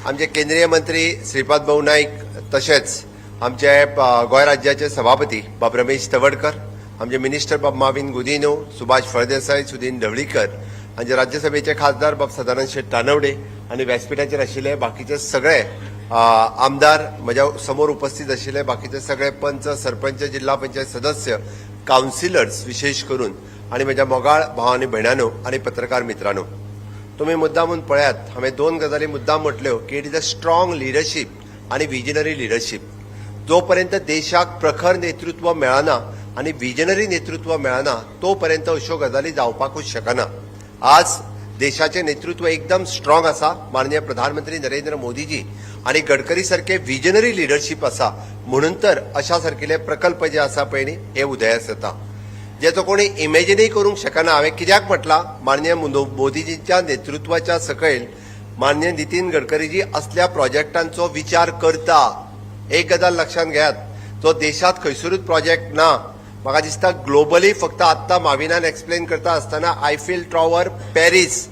Speaker 6: आमचे केंद्रीय मंत्री श्रीपाद भाऊ नाईक, तशेंच आमचे गोंय राज्याचे सभापती बाब रमेश तवडकर, आमचे मिनिस्टर बाब माविन गुदिनो, सुभाष फळदेसाय, सुदीन ढवळीकर, आमचे राज्यसभेचे खासदार बाब सदानंद शेट तानवडे आनी व्यासपिठाचेर आशिल्ले बाकीचे सगळे आमदार, म्हज्या समोर उपस्थित आशिल्ले बाकीचे सगळे पंच, सरपंच, जिल्हा पंचायत सदस्य, कावन्सिलर्स विशेष करून आनी म्हज्या मोगाळ भाव आनी भयणांनो आनी पत्रकार मित्रांनो, तुमी मुद्दामून पळयात, हांवें दोन गजाली मुद्दाम म्हटल्यो की it is a strong leadership आनी विजनरी लिडरशीप. जोपर्यंत देशाक प्रखर नेतृत्व मेळना आनी विजनरी नेतृत्व मेळना, तोपर्यंत अश्यो गजाली जावपाकूच शकना. आज देशाचें नेतृत्व एकदम स्ट्रॉंग आसा. माननीय प्रधानमंत्री नरेंद्र मोदीजी आनी गडकरी सारखे विजनरी लिडरशीप आसा, म्हणून तर अशा सारकिले प्रकल्प जे आसा पळय न्ही, हे उदयास येता, जेचो कोणी इमेजिनूय करूंक शकना. हांवें कित्याक म्हटलां, माननीय मोदीजींच्या नेतृत्वाच्या सकयल माननीय नितीन गडकरीजी असल्या प्रोजेक्टांचो विचार करता. एक गजाल लक्षात घेयात, जो देशात खंयसरूच प्रोजेक्ट ना म्हाका दिसता ग्लोबली. फक्त आत्तां माविनान एक्सप्लेन करता आसतना आयफिल टॉवर पॅरीस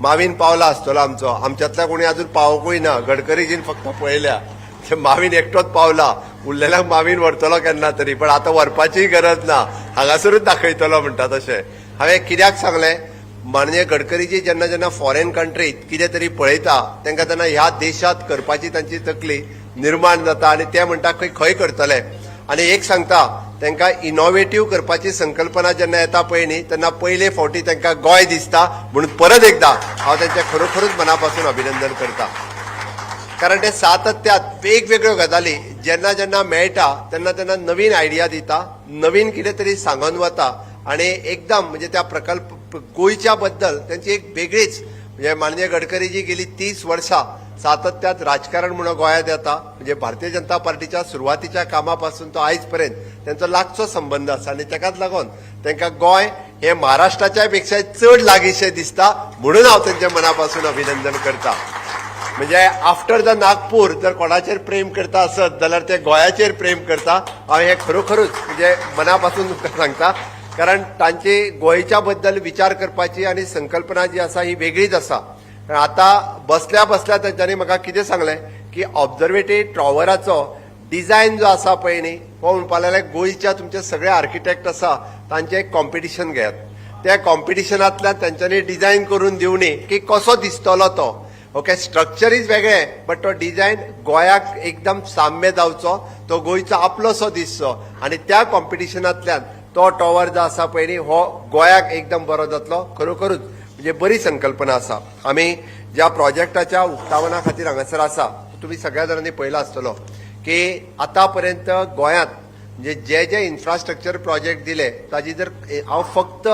Speaker 6: मावीन पावला आसतलो आमचो. आमच्यातल्या कोणी अजून पावोकूय ना. गडकरीजीन फक्त पळयल्या ते मावीन एकटोच पावला. उरलेल्यांक मावीन व्हरतलो केन्ना तरी, पण आतां व्हरपाचीय गरज ना, हांगासरूच दाखयतलो म्हणटा तशें. हांवें कित्याक सांगलें, माननीय गडकरीजी जेन्ना जेन्ना फॉरेन कंट्रीत कितें तरी पळयता, तांकां तेन्ना ह्या देशात करपाची तांची तकली निर्माण जाता आनी ते म्हणटा खंय खंय करतले. आनी एक सांगता, तांकां इनोवेटीव करपाची संकल्पना जेन्ना येता पळय न्ही, तेन्ना पयले फावटी तांकां गोंय दिसता. म्हणून परत एकदा हांव तांचें खरोखरूच मना पासून अभिनंदन करता, कारण ते सातत्यात वेगवेगळ्यो गजाली जेन्ना जेन्ना मेळटा तेन्ना तेन्ना नवीन आयडिया दिता, नवीन कितें तरी सांगून वता आनी एकदम म्हणजे त्या प्रकल्प गोंयच्या बद्दल त्यांची एक वेगळीच, म्हणजे माननीय गडकरीजी गेली 30 वर्षां सातत्यात राजकारण म्हणून गोंयांत येता. म्हणजे भारतीय जनता पार्टीच्या सुरवातीच्या कामापासून तो आयज पर्यंत त्यांचो लागचो संबंद आसा आनी तेकाच लागून तांकां गोंय हे महाराष्ट्राच्या पेक्षा चड लागींशें दिसता, म्हणून हांव तेंच्या मना पासून अभिनंदन करता. म्हणजे आफ्टर the Nagpur जर कोणाचेर प्रेम करता आसत जाल्यार ते गोंयाचेर प्रेम करता. हांव हें खरोखरूच म्हणजे मना पासून तुमकां सांगता, कारण तांची गोंयच्या बद्दल विचार करपाची आनी संकल्पना जी आसा ही वेगळीच आसा. कारण आतां बसल्या बसल्या तेंच्यांनी म्हाका कितें सांगलें की ऑब्जर्वेटरी टॉवराचो डिझायन जो आसा पळय न्ही, हो म्हणपा लागले गोंयच्या तुमचे सगळे आर्किटेक्ट आसा तांचें एक कॉम्पिटिशन घेयात. त्या कॉम्पिटिशनांतल्यान तेंच्यांनी डिझायन करून दिवनी की कसो दिसतलो तो. ओके, स्ट्रक्चर is वेगळें, बट तो डिझायन गोंयाक एकदम साम्य जावचो, तो गोंयचो आपलोसो दिसचो आनी त्या कॉम्पिटिशनांतल्यान तो टॉवर जो आसा पळय न्ही, हो गोंयाक एकदम बरो जातलो. खरोखरूच म्हणजे बरी संकल्पना आसा. आमी ज्या प्रोजेक्टाच्या उक्तावणा खातीर हांगासर आसा, तुमी सगळ्या जाणांनी पळयला आसतलो की आतां पर्यंत गोंयांत म्हणजे जे जे इन्फ्रास्ट्रक्चर प्रोजेक्ट दिले, ताजी जर हांव फक्त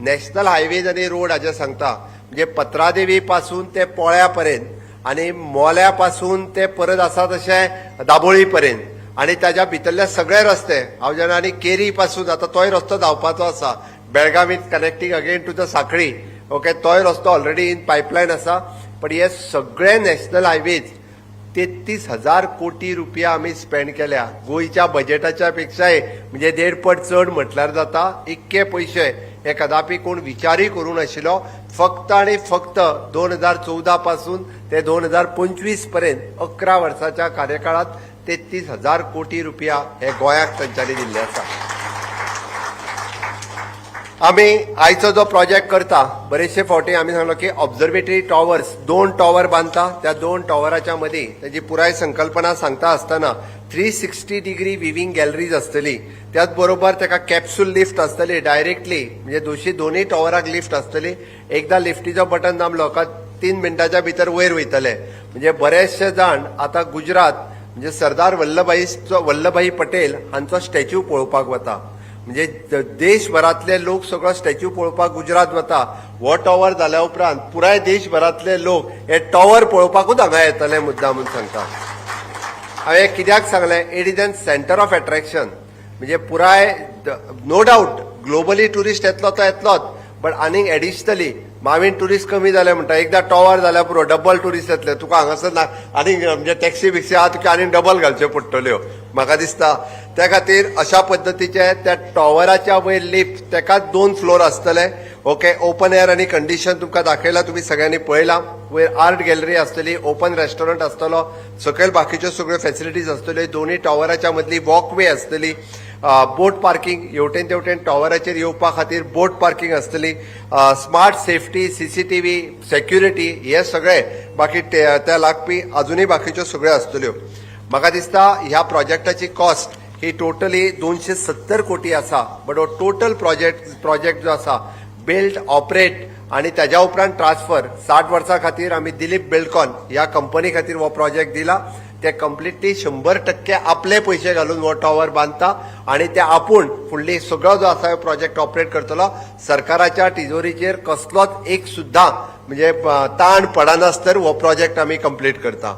Speaker 6: नॅशनल हायवेज आनी रोड हाजेर सांगता, म्हणजे पत्रादेवी पासून ते पोळ्या पर्यंत आनी मोल्या पासून ते परत आसा तशें दाबोळी पर्यंत आनी ताज्या भितरले सगळे रस्ते हांव जाणा, आनी केरी पासून आतां तोय रस्तो जावपाचो आसा, Belgaum is connecting again to the Sanquelim, okay, तोय रस्तो ऑलरेडी इन पायपलायन आसा. पण हे सगळे नॅशनल हायवेज 33,000 कोटी रुपया आमी स्पेंड केल्या. गोंयच्या बजेटाच्या पेक्षाय म्हणजे देड पट चड म्हटल्यार जाता. इतके पयशे हे कदापी कोण विचारूय करूंक नाशिल्लो. फक्त आनी फक्त 2014 पासून ते 2025 पर्यंत 11 वर्साच्या कार्यकाळात 33,000 कोटी रुपया हे गोंयाक तांच्यांनी दिल्ले आसा. आमी आयचो जो प्रोजेक्ट करता, बरेचशे फावटी आमी सांगलो की ऑब्जर्वेटरी टॉवर्स, दोन टॉवर बांदता. त्या दोन टॉवराच्या मदीं तेजी पुराय संकल्पना सांगता आसतना 360 डिग्री विविंग गॅलरीज आसतली. त्याच बरोबर ताका कॅप्सूल लिफ्ट आसतली डायरेक्टली, म्हणजे दोशी दोनूय टॉवराक लिफ्ट आसतली. एकदा लिफ्टीचो बटन दामलो काय 3 मिनटाच्या भितर वयर वयतले. म्हणजे बरेचशे जाण आतां गुजरात म्हणजे सरदार वल्लभभाई पटेल हांचो स्टॅच्यू पळोवपाक वता. म्हणजे देशभरातले लोक सगळो स्टॅच्यू पळोवपाक गुजरात वता. हो टॉवर जाल्या उपरांत पुराय देशभरातले लोक हे टॉवर पळोवपाकूच हांगा येतले, मुद्दा म्हूण सांगता. हांवें कित्याक सांगलें, it is an center of attraction. म्हणजे पुराय नो डाऊट ग्लोबली ट्युरिस्ट येतलो तो येतलोच, बट आनीक एडिशनली मावीन ट्युरिस्ट कमी जाले म्हणटा, एकदा टॉवर जाल्यार पुरो, डबल ट्युरिस्ट येतले. तुका हांगासर ना आनीक म्हणजे टॅक्सी बिक्सी आहा, तुका आनीक डबल घालच्यो पडटल्यो म्हाका दिसता. त्या खातीर अशा पद्दतीचे त्या टॉवराच्या वयर लिफ्ट, तेकाच दोन फ्लोर आसतले. ओके, ओपन एअर आनी कंडिशन तुमकां दाखयला, तुमी सगळ्यांनी पळयलां. वयर आर्ट गॅलरी आसतली, ओपन रेस्टॉरंट आसतलो, सकयल बाकीच्यो सगळ्यो फॅसिलिटीज आसतल्यो. दोनूय टॉवराच्या मदली वॉकवे आसतली, बोट पार्किंग, हेवटेन तेवटेन टॉवराचेर येवपा खातीर बोट पार्किंग आसतली, स्मार्ट सेफ्टी, सीसीटीव्ही सेक्युरिटी, हे सगळे बाकी त्या लागपी अजुनूय बाकीच्यो सगळ्यो आसतल्यो. म्हाका दिसता ह्या प्रोजेक्टाची कॉस्ट ही टोटली 270 कोटी आसा, बट हो टोटल प्रोजेक्ट जो आसा, बिल्ड, ऑपरेट आणि त्याच्या उपरांत ट्रान्सफर 60 वर्सां खातीर आमी दिलीप बिल्डकॉन ह्या कंपनी खातीर हो प्रोजेक्ट दिला. ते कंप्लिटली 100% आपले पयशे घालून हो टॉवर बांदता आणि ते आपूण फुडली सगळो जो आसा प्रोजेक्ट ऑपरेट करतलो. सरकाराच्या तिजोरीचेर कसलोच एक सुद्दां म्हणजे ताण पडनासतर हो प्रोजेक्ट आमी कंप्लीट करता.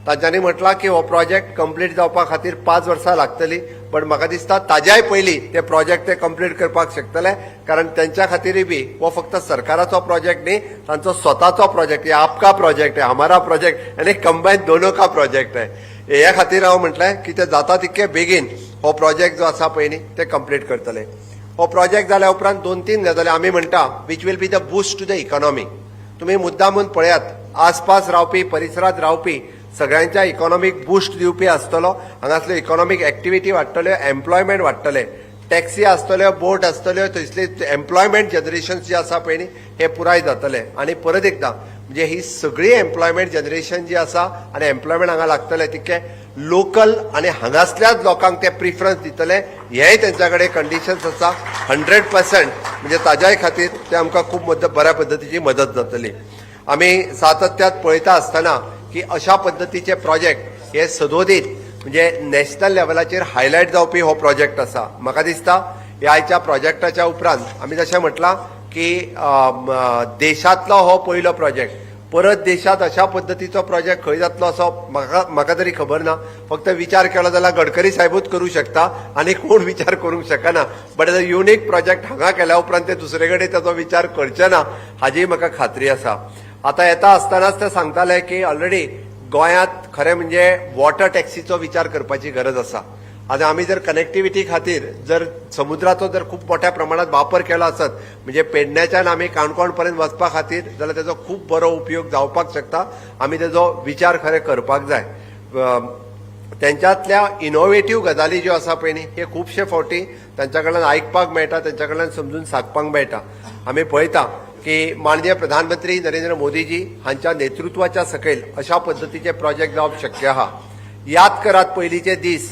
Speaker 6: तांच्यांनी म्हटलां की हो प्रोजेक्ट कंप्लीट जावपा खातीर 5 वर्सां लागतली, पण म्हाका दिसता ताज्याय पयलीं ते प्रोजेक्ट ते कंप्लीट करपाक शकतले, कारण त्यांच्या खातीरय बी हो फक्त सरकाराचो प्रोजेक्ट न्ही, तांचो स्वताचो प्रोजेक्ट. हे आपका प्रोजेक्ट है, हमारा प्रोजेक्ट आनी कंबायन दोनों का प्रोजेक्ट है. ह्या खातीर हांव म्हटलें की ते जाता तितके बेगीन हो प्रोजेक्ट जो आसा पळय न्ही, ते कंप्लीट करतले. हो प्रोजेक्ट जाल्या उपरांत दोन तीन गजाली आमी म्हणटा which will be the boost to the economy. तुम्ही मुद्दामून पळयात, आसपास रावपी, परिसरात रावपी सगळ्यांच्या इकॉनॉमीक बूस्ट दिवपी आसतलो. हांगासल्यो इकॉनॉमीक एक्टिविटी वाडटल्यो, एम्प्लॉयमेंट वाडटले, टॅक्सी आसतल्यो, बोट आसतल्यो, थंयसली एम्प्लॉयमेंट जनरेशन जे आसा पळय न्ही, हे पुराय जातले. आनी परत एकदां म्हणजे ही सगळी एम्प्लॉयमेंट जनरेशन जी आसा आनी एम्प्लॉयमेंट हांगा लागतले तितके लोकल आनी हांगासल्याच लोकांक ते प्रिफरन्स दितले, हेय तेंच्या कडेन कंडिशन्स आसा 100%. म्हणजे ताज्याय खातीर ते आमकां खूब बऱ्या पद्दतीची मदत जातली. आमी सातत्यात पळयता आसतना की अशा पद्दतीचे प्रोजेक्ट हे सदोदीत म्हणजे नॅशनल लेवलाचेर हायलायट जावपी हो प्रोजेक्ट आसा. म्हाका दिसता ह्या आयच्या प्रोजेक्टाच्या उपरांत आमी जशें म्हटलां की देशांतलो हो पयलो प्रोजेक्ट. परत देशांत अशा पद्दतीचो प्रोजेक्ट खंय जातलो असो म्हाका तरी खबर ना. फक्त विचार केलो जाल्यार गडकरी साहेबूच करूं शकता आनी कोण विचार करूंक शकना. But as a unique project हांगा केल्या उपरांत ते दुसरे कडेन ताचो विचार करचे ना हाजी म्हाका खात्री आसा. आतां येता आसतनाच ते सांगताले की ऑलरेडी गोंयांत खरें म्हणजे वॉटर टॅक्सीचो विचार करपाची गरज आसा. आतां आमी जर कनेक्टिविटी खातीर जर समुद्राचो जर खूब मोठ्या प्रमाणात वापर केलो आसत, म्हणजे पेडण्याच्यान आमी काणकोण पर्यंत वचपा खातीर, जाल्यार तेजो खूब बरो उपयोग जावपाक शकता. आमी तेजो विचार खरें करपाक जाय. तेंच्यातल्या इनोवेटीव गजाली ज्यो आसा पळय न्ही, हे खुबशे फावटी तांच्या कडल्यान आयकपाक मेळटा, तांच्या कडल्यान समजून सांगपाक मेळटा. आमी पळयता की माननीय प्रधानमंत्री नरेंद्र मोदीजी हांच्या नेतृत्वाच्या सकयल अशा पद्दतीचे प्रोजेक्ट जावप शक्य आहा. याद करात पयलींचे दीस,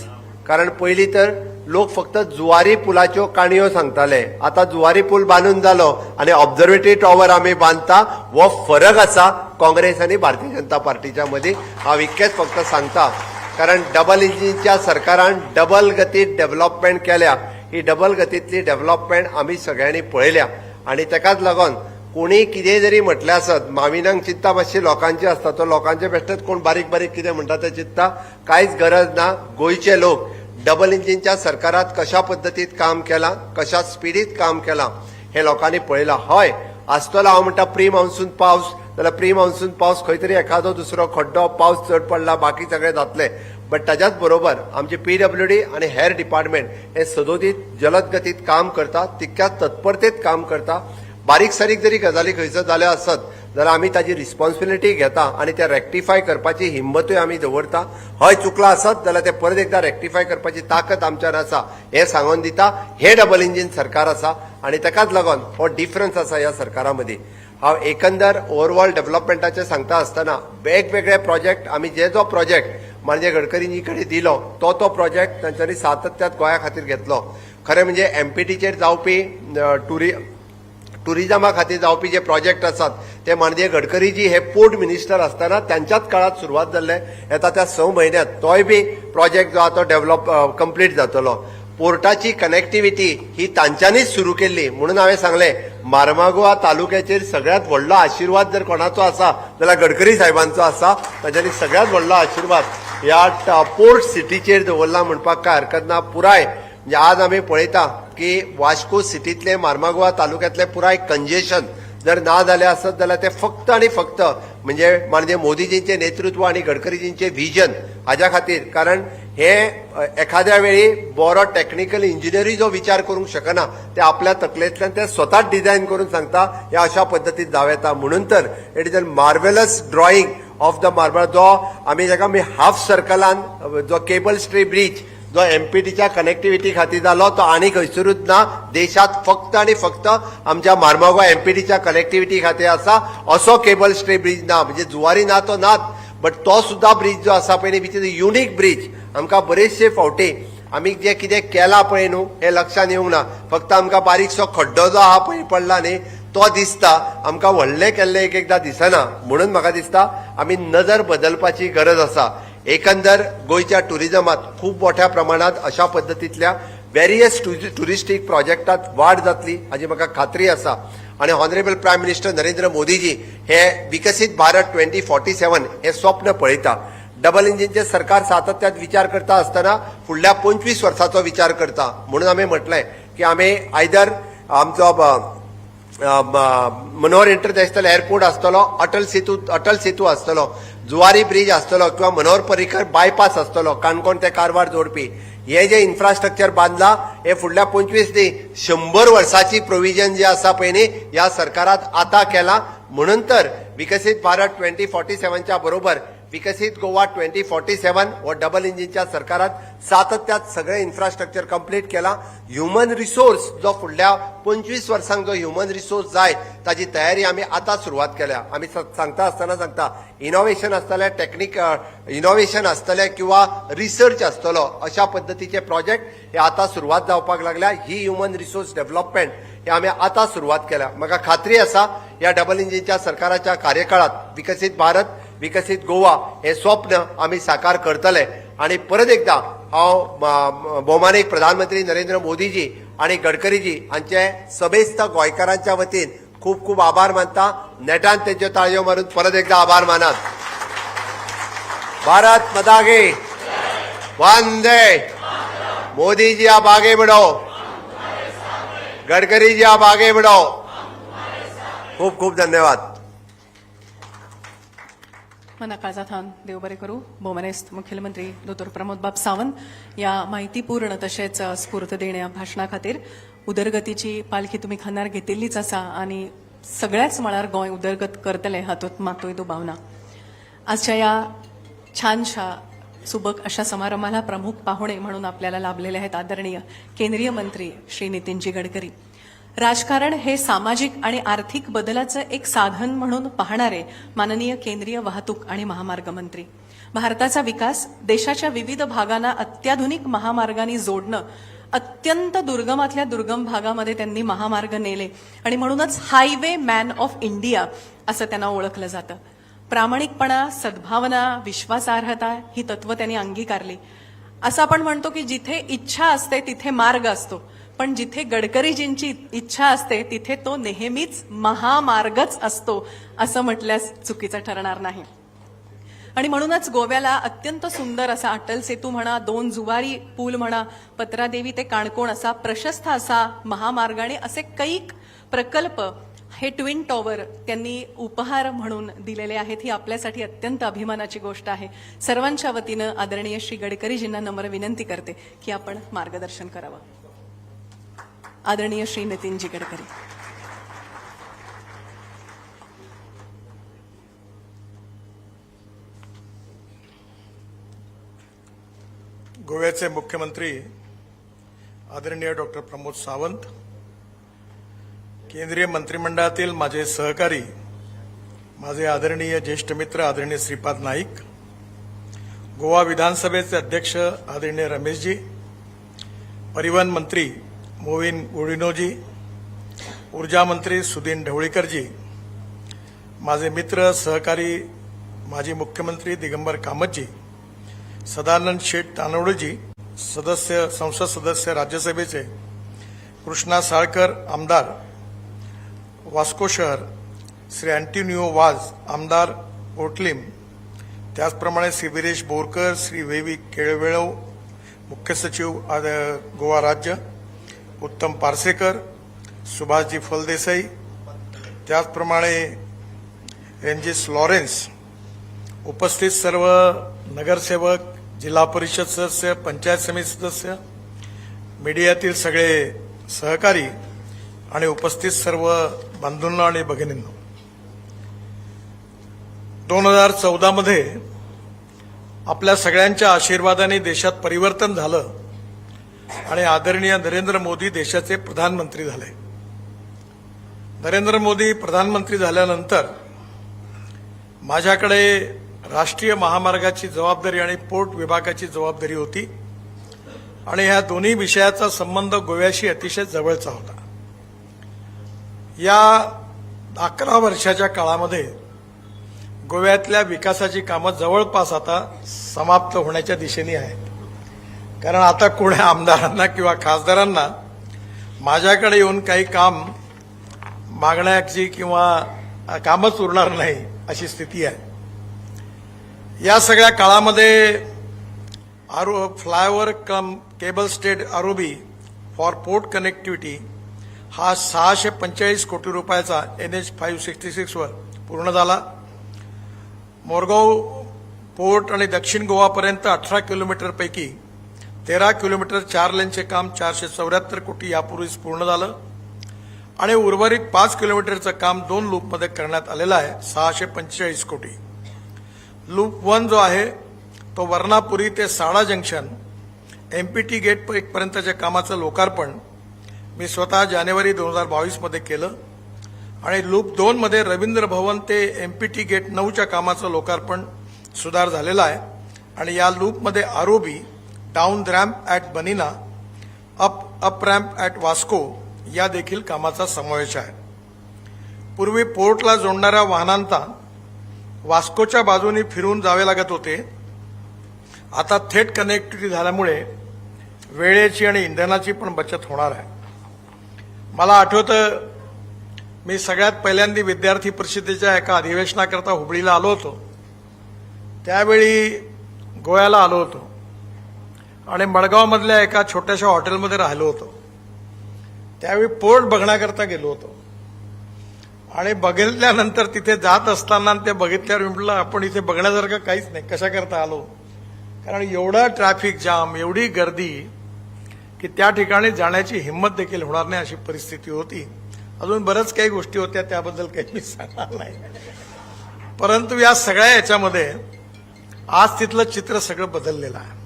Speaker 6: कारण पयलीं तर लोक फक्त जुवारी पुलाच्यो काणयो सांगताले. आता जुवारी पूल बांदून जालो आनी ऑब्झर्वेटरी टॉवर आमी बांदता. हो फरक आसा काँग्रेस आनी भारतीय जनता पार्टीच्या मदीं. हांव इतकेंच फक्त सांगता, कारण डबल इंजिनच्या सरकारान डबल गतीत डेव्हलपमेंट केल्या. ही डबल गतींतली डेव्हलपमेंट आमी सगळ्यांनी पळयल्या आनी तेकाच लागून कोणी कितें जरी म्हटलें आसत, माविनाक चिंता मातशी लोकांची आसता. तो लोकांचे बेश्टेच कोण बारीक बारीक कितें म्हणटा ते चिंता. कांयच गरज ना. गोंयचे लोक डबल इंजिनच्या सरकारात कशा पद्दतीत काम केलां, कशा स्पिडीत काम केलां हें लोकांनी पळयलां. हय आसतलो, हांव म्हणटा, प्री मान्सून पावस जाल्यार प्री मान्सून पावस खंय तरी एखादो दुसरो खड्डो, पावस चड पडला, बाकी सगळें जातलें. बट ताज्याच बरोबर आमचे पीडब्ल्यूडी आनी हेर डिपार्टमेंट हे सदोदीत जलद गतीत काम करता, तितक्याच तत्परतेत काम करता. बारीक सारीक जरी गजाली खंयसर जाल्या आसत जाल्यार आमी ताजी रिस्पॉन्सिबिलिटी घेता आनी ते रेक्टिफाय करपाची हिंमतूय आमी दवरता. हय चुकलां आसत जाल्यार ते परत एकदा रेक्टिफाय करपाची ताकद आमच्यार आसा हें सांगून दिता. हें डबल इंजीन सरकार आसा आनी ताकाच लागून हो डिफरन्स आसा ह्या सरकारा मदीं. हांव एकंदर ओवरऑल डेव्हलपमेंटाचें सांगता आसतना वेगवेगळे प्रोजेक्ट आमी जे जो प्रोजेक्ट म्हणजे गडकरींजी कडेन दिलो, तो तो प्रोजेक्ट तांच्यांनी सातत्यात गोंया खातीर घेतलो. खरें म्हणजे एमपीटीचेर जावपी टुरिजमा खातीर जावपी जे प्रोजेक्ट आसात ते माननीय गडकरीजी हे पोर्ट मिनिस्टर आसतना त्यांच्याच काळात सुरवात जाल्ले. येता त्या 6 म्हयन्यात तोय बी प्रोजेक्ट जो आहा तो डेव्हलप कंप्लीट जातलो. पोर्टाची कनेक्टिव्हिटी ही तांच्यांनीच सुरू केल्ली. म्हणून हांवें सांगलें, मार्मागोवा तालुक्याचेर सगळ्यात व्हडलो आशिर्वाद जर कोणाचो आसा जाल्यार गडकरी साहेबांचो आसा. तांच्यांनी सगळ्यात व्हडलो आशिर्वाद ह्या पोर्ट सिटीचेर दवरला म्हणपाक काय हरकत ना. पुराय म्हणजे आज आमी पळयता की वास्को सिटीतले, मार्मागोवा तालुक्यातले पुराय कंजेशन जर ना जालें आसत जाल्यार ते फक्त आनी फक्त म्हणजे माननीय मोदीजींचे नेतृत्व आनी गडकरीजींचे विजन हाज्या खातीर. कारण हे एखाद्या वेळी बरो टॅक्निकल इंजिनियरूय जो विचार करूंक शकना, ते आपल्या तकलेंतल्यान ते स्वताच डिझायन करून सांगता, हे अशा पद्दतीन जावं येता. म्हणून तर it is a marvellous drawing of the marble जो आमी जाका आमी हाफ सर्कलान जो केबल स्टे ब्रीज जो एमपीटीच्या कनेक्टिव्हिटी खातीर जालो, तो आनी खंयसरूच ना देशात. फक्त आनी फक्त आमच्या मार्मागोवा एमपीटीच्या कनेक्टिव्हिटी खातीर आसा असो केबल स्टे ब्रीज ना. म्हणजे जुवारी ना तो नाच, बट तो सुद्धा ब्रीज जो आसा पळय, which is a unique bridge. आमकां बरेचशे फावटी आमी जे कितें केलां पळय न्हू, हें लक्षांत येवंक ना. फक्त आमकां बारीकसो खड्डो जो आहा पळय पडला न्ही, तो दिसता आमकां. व्हडलें केल्लें एक एकदां दिसना. म्हणून म्हाका दिसता आमी नजर बदलपाची गरज आसा. एकंदर गोंयच्या टुरिजमात खूब मोठ्या प्रमाणात अशा पद्दतींतल्या वेरियस टुरिस्टीक प्रोजेक्टात वाड जातली हाजी म्हाका खात्री आसा. आणि ऑनरेबल प्रायम मिनिस्टर नरेंद्र मोदीजी हे विकसीत भारत 2047 हे स्वप्न पळयता. डबल इंजिनचे सरकार सातत्यात विचार करता आसतना फुडल्या 25 वर्साचो विचार करता. म्हणून आमी म्हटलें की आमी आयदर आमचो मनोहर इंटरनॅशनल एअरपोर्ट आसतलो, अटल सेतू आसतलो, जुवारी ब्रिज आसतलो किंवा मनोहर पर्रीकर बायपास आसतलो काणकोण ते कारवार जोडपी, हे जे इन्फ्रास्ट्रक्चर बांदला हे फुडल्या 25 न्ही, 100 वर्साची प्रोविजन जे आसा पळय न्ही, ह्या सरकारात आतां केलां. म्हणून तर विकसीत भारत 2047च्या बरोबर विकसीत गोवा 2047 हो डबल इंजिनच्या सरकारात सातत्यात सगळें इन्फ्रास्ट्रक्चर कंप्लीट केलां. ह्युमन रिसोर्स जो फुडल्या 25 वर्सांक जो ह्युमन रिसोर्स जाय, ताजी तयारी आमी आतां सुरवात केल्या. आमी सांगता आसतना सांगता, इनोव्हेशन आसतलें, टेक्निक इनोव्हेशन आसतलें किंवा रिसर्च आसतलो, अशा पद्दतीचे प्रोजेक्ट हे आतां सुरवात जावपाक लागल्या. ही ह्युमन रिसोर्स डेव्हलपमेंट हे आमी आतां सुरवात केल्या. म्हाका खात्री आसा, ह्या डबल इंजिनच्या सरकाराच्या कार्यकाळात विकसीत भारत, विकसीत गोवा हे स्वप्न आमी साकार करतले. आणि परत एकदा हांव भोवमानीक प्रधानमंत्री नरेंद्र मोदीजी आणि गडकरीजी हांचे समेस्त गोंयकारांच्या वतीन खूब खूब आभार मानता. नेटान तेंच्यो ताळयो मारून परत एकदा आभार मानात. भारत माता की. वंदे. मोदी जी, आप आगे बढ़ो. गडकरी जी, आप आगे बढ़ो. खूब खूब धन्यवाद.
Speaker 1: मना काळजाथावन देव बरें करूं. भोवमानेस्त मुखेलमंत्री दोतोर प्रमोद बाब सावंत या माहितीपूर्ण तशेंच स्फूर्त देण्या भाशणा खातीर. उदरगतीची पालखी तुमी खांदार घेतिल्लीच आसा आनी सगळ्याच मळार गोंय उदरगत करतले हातूंत मातूय दुबाव ना. आजच्या या छानशा सुबक अशा समारंभाला प्रमुख पाहुणे म्हणून आपल्याला लाभलेले आहेत आदरणीय केंद्रीय मंत्री श्री नितीनजी गडकरी. राजकारण हे सामाजिक आणि आर्थिक बदलाचं एक साधन म्हणून पाहणारे माननीय केंद्रीय वाहतूक आणि महामार्ग मंत्री. भारताचा विकास देशाच्या विविध भागांना अत्याधुनिक महामार्गांनी जोडणं, अत्यंत दुर्गमातल्या दुर्गम भागामध्ये त्यांनी महामार्ग नेले आणि म्हणूनच हायवे मॅन ऑफ इंडिया असं त्यांना ओळखलं जातं. प्रामाणिकपणा, सद्भावना, विश्वासार्हता ही तत्व त्यांनी अंगीकारली. असं आपण म्हणतो की जिथे इच्छा असते तिथे मार्ग असतो, पण जिथे गडकरीजींची इच्छा असते तिथे तो नेहमीच महामार्गच असतो असं म्हटल्यास चुकीचं ठरणार नाही. आणि म्हणूनच गोव्याला अत्यंत सुंदर असा अटल सेतू म्हणा, दोन जुवारी पूल म्हणा, पत्रादेवी ते काणकोण असा प्रशस्त असा महामार्ग आणि असे कैक प्रकल्प, हे ट्विन टॉवर त्यांनी उपहार म्हणून दिलेले आहेत. ही आपल्यासाठी अत्यंत अभिमानाची गोष्ट आहे. सर्वांच्या वतीनं आदरणीय श्री गडकरीजींना नम्र विनंती करते की आपण मार्गदर्शन करावं. आदरणीय श्री नितीनजी गडकरी.
Speaker 7: गोव्याचे मुख्यमंत्री आदरणीय डॉक्टर प्रमोद सावंत, केंद्रीय मंत्रिमंडळातील माझे सहकारी, माझे आदरणीय ज्येष्ठ मित्र आदरणीय श्रीपाद नाईक, गोवा विधानसभेचे अध्यक्ष आदरणीय रमेशजी, परिवहन मंत्री मोविन गुडिन्होजी, ऊर्जा मंत्री सुदीन ढवळीकरजी, माझे मित्र सहकारी माजी मुख्यमंत्री दिगंबर कामतजी, सदानंद शेठ तानवडेजी, सदस्य संसद सदस्य राज्यसभेचे, कृष्णा साळकर, आमदार वास्को शहर, श्री अँटोनियो वाज, आमदार कोर्टलिम, त्याचप्रमाणे श्री विरेश बोरकर, श्री व्ही व्ही केळवेळो, मुख्य सचिव गोवा राज्य, उत्तम पार्सेकर, सुभाषजी फलदेसाई, त्याचप्रमाणे रेंजिस लॉरेन्स, उपस्थित सर्व नगरसेवक, जिल्हा परिषद सदस्य, पंचायत समिती सदस्य, मीडियातील सगळे सहकारी आणि उपस्थित सर्व बंधूंनो आणि भगिनींनो, 2014मध्ये आपल्या सगळ्यांच्या आशीर्वादाने देशात परिवर्तन झालं आणि आदरणीय नरेंद्र मोदी देशाचे प्रधानमंत्री झाले. नरेंद्र मोदी प्रधानमंत्री झाल्यानंतर माझ्याकडे राष्ट्रीय महामार्गाची जबाबदारी आणि पोर्ट विभागाची जबाबदारी होती आणि ह्या दोन्ही विषयाचा संबंध गोव्याशी अतिशय जवळचा होता. या 11 वर्षाच्या काळामध्ये गोव्यातल्या विकासाची कामं जवळपास आता समाप्त होण्याच्या दिशेने आहेत, कारण आता कोण्या आमदारांना किंवा खासदारांना माझ्याकडे येऊन काही काम मागण्याची किंवा कामच उरणार नाही अशी स्थिती आहे. या सगळ्या काळामध्ये flyover cum cable stayed ROB for port connectivity हा 645 कोटी रुपयाचा एनएच 566वर पूर्ण झाला. मोरगाव पोर्ट आणि दक्षिण गोवापर्यंत 18 किलोमीटरपैकी 13 किलोमीटर चार लेनचे काम 474 कोटी यापूर्वीच पूर्ण झालं आणि उर्वरित 5 किलोमीटरचं काम दोन लूपमध्ये करण्यात आलेलं आहे, 645 कोटी. लूप वन जो आहे तो वर्णापुरी ते साडा जंक्शन एमपीटी गेट पर्यंतच्या कामाचं लोकार्पण मी स्वतः जानेवारी 2022मध्ये केलं आणि लूप दोनमध्ये रवींद्र भवन ते एमपीटी गेट 9च्या कामाचं लोकार्पण सुधार झालेलं आहे आणि या लूपमध्ये ROB down ramp at Banina, up up ramp at Vasco या देखील कामाचा समावेश आहे. पूर्वी पोर्टला जोडणाऱ्या वाहनांना वास्कोच्या बाजूने फिरून जावे लागत होते. आता थेट कनेक्टिव्हिटी झाल्यामुळे वेळेची आणि इंधनाची पण बचत होणार आहे. मला आठवतं, मी सगळ्यात पहिल्यांदा विद्यार्थी परिषदेच्या एका अधिवेशनाकरता हुबळीला आलो होतो. त्यावेळी गोव्याला आलो होतो आणि मडगावमधल्या एका छोट्याशा हॉटेलमध्ये राहिलो होतो. त्यावेळी पोर्ट बघण्याकरता गेलो होतो आणि बघितल्यानंतर, तिथे जात असताना ते बघितल्यावर मी म्हटलं, आपण इथे बघण्यासारखं काहीच नाही, कशाकरता आलो? कारण एवढं ट्रॅफिक जाम, एवढी गर्दी की त्या ठिकाणी जाण्याची हिंमत देखील होणार नाही अशी परिस्थिती होती. अजून बऱ्याच काही गोष्टी होत्या, त्याबद्दल काही मी सांगणार नाही. परंतु या सगळ्या याच्यामध्ये आज तिथलं चित्र सगळं बदललेलं आहे.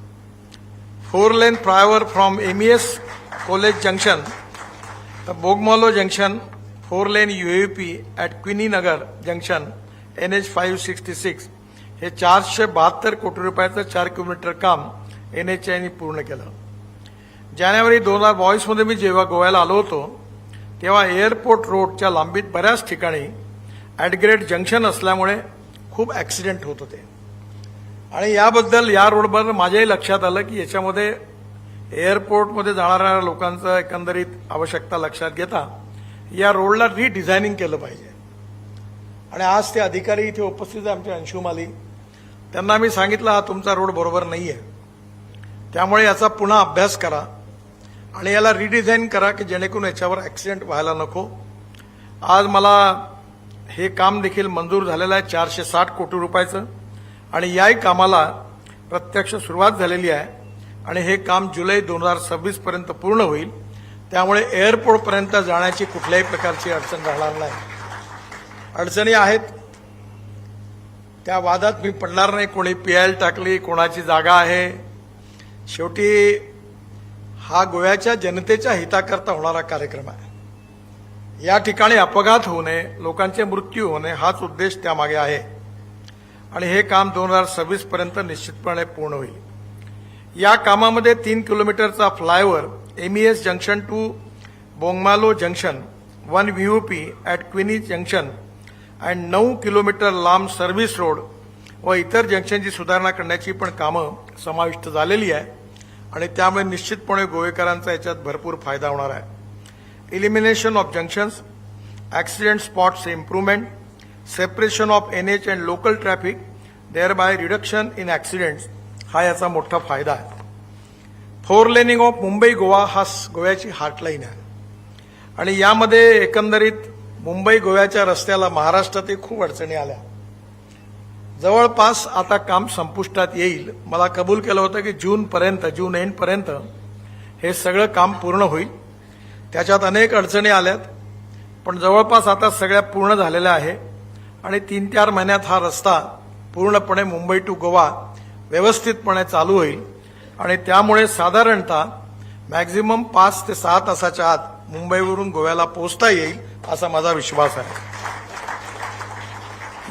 Speaker 7: Four lane flyover from MES College junction to Bogmalo junction, four lane UAP at Queeny Nagar junction, NH 566, हे 472 कोटी रुपयाचं 4 किलोमीटर काम एनएचएआयने पूर्ण केलं. जानेवारी 2022मध्ये मी जेव्हा गोव्याला आलो होतो, तेव्हा एअरपोर्ट रोडच्या लांबीत बऱ्याच ठिकाणी ॲटग्रेड जंक्शन असल्यामुळे खूप ॲक्सिडेंट होत होते आणि याबद्दल, या रोडवर माझ्याही लक्षात आलं की याच्यामध्ये एअरपोर्टमध्ये जाणाऱ्या लोकांचं एकंदरीत आवश्यकता लक्षात घेता या रोडला रिडिझायनिंग केलं पाहिजे. आणि आज ते अधिकारी इथे उपस्थित आहे, आमचे अंशुमाली. त्यांना मी सांगितलं, हा तुमचा रोड बरोबर नाही आहे, त्यामुळे याचा पुन्हा अभ्यास करा आणि याला रिडिझाईन करा की जेणेकरून याच्यावर ॲक्सिडेंट व्हायला नको. आज मला हे काम देखील मंजूर झालेलं आहे 460 कोटी रुपयाचं आणि याही कामाला प्रत्यक्ष सुरुवात झालेली आहे आणि हे काम जुलै 2026 पर्यंत पूर्ण होईल. त्यामुळे एअरपोर्टपर्यंत जाण्याची कुठल्याही प्रकारची अडचण राहणार नाही. अडचणी आहेत, त्या वादात मी पडणार नाही. कोणी पीआयएल टाकली, कोणाची जागा आहे. शेवटी हा गोव्याच्या जनतेच्या हिताकरता होणारा कार्यक्रम आहे. या ठिकाणी अपघात होऊ नये, लोकांचे मृत्यू होऊ नये, हाच उद्देश त्यामागे आहे आणि हे काम 2026 पर्यंत निश्चितपणे पूर्ण होईल. या कामामध्ये 3 किलोमीटरचा flyover MES junction to Bogmalo junction, one VOP at Queeny junction and 9 kilometre लांब सर्व्हिस रोड व इतर जंक्शनची सुधारणा करण्याची पण कामं समाविष्ट झालेली आहे आणि त्यामुळे निश्चितपणे गोवेकरांचा याच्यात भरपूर फायदा होणार आहे. Elimination of junctions, accident spots improvement, separation of NH and local traffic, thereby reduction in accidents, हा याचा मोठा फायदा आहे. Four laning of Mumbai Goa हा गोव्याची हार्टलाईन आहे आणि यामध्ये एकंदरीत मुंबई गोव्याच्या रस्त्याला महाराष्ट्रातही खूप अडचणी आल्या. जवळपास आता काम संपुष्टात येईल. मला कबूल केलं होतं की जूनपर्यंत, जून एंडपर्यंत हे सगळं काम पूर्ण होईल. त्याच्यात अनेक अडचणी आल्यात, पण जवळपास आता सगळ्या पूर्ण झालेल्या आहे आणि 3-4 महिन्यात हा रस्ता पूर्णपणे मुंबई टू गोवा व्यवस्थितपणे चालू होईल आणि त्यामुळे साधारणतः मॅक्झिमम 5 ते 6 तासाच्या आत मुंबईवरून गोव्याला पोहोचता येईल असा माझा विश्वास आहे.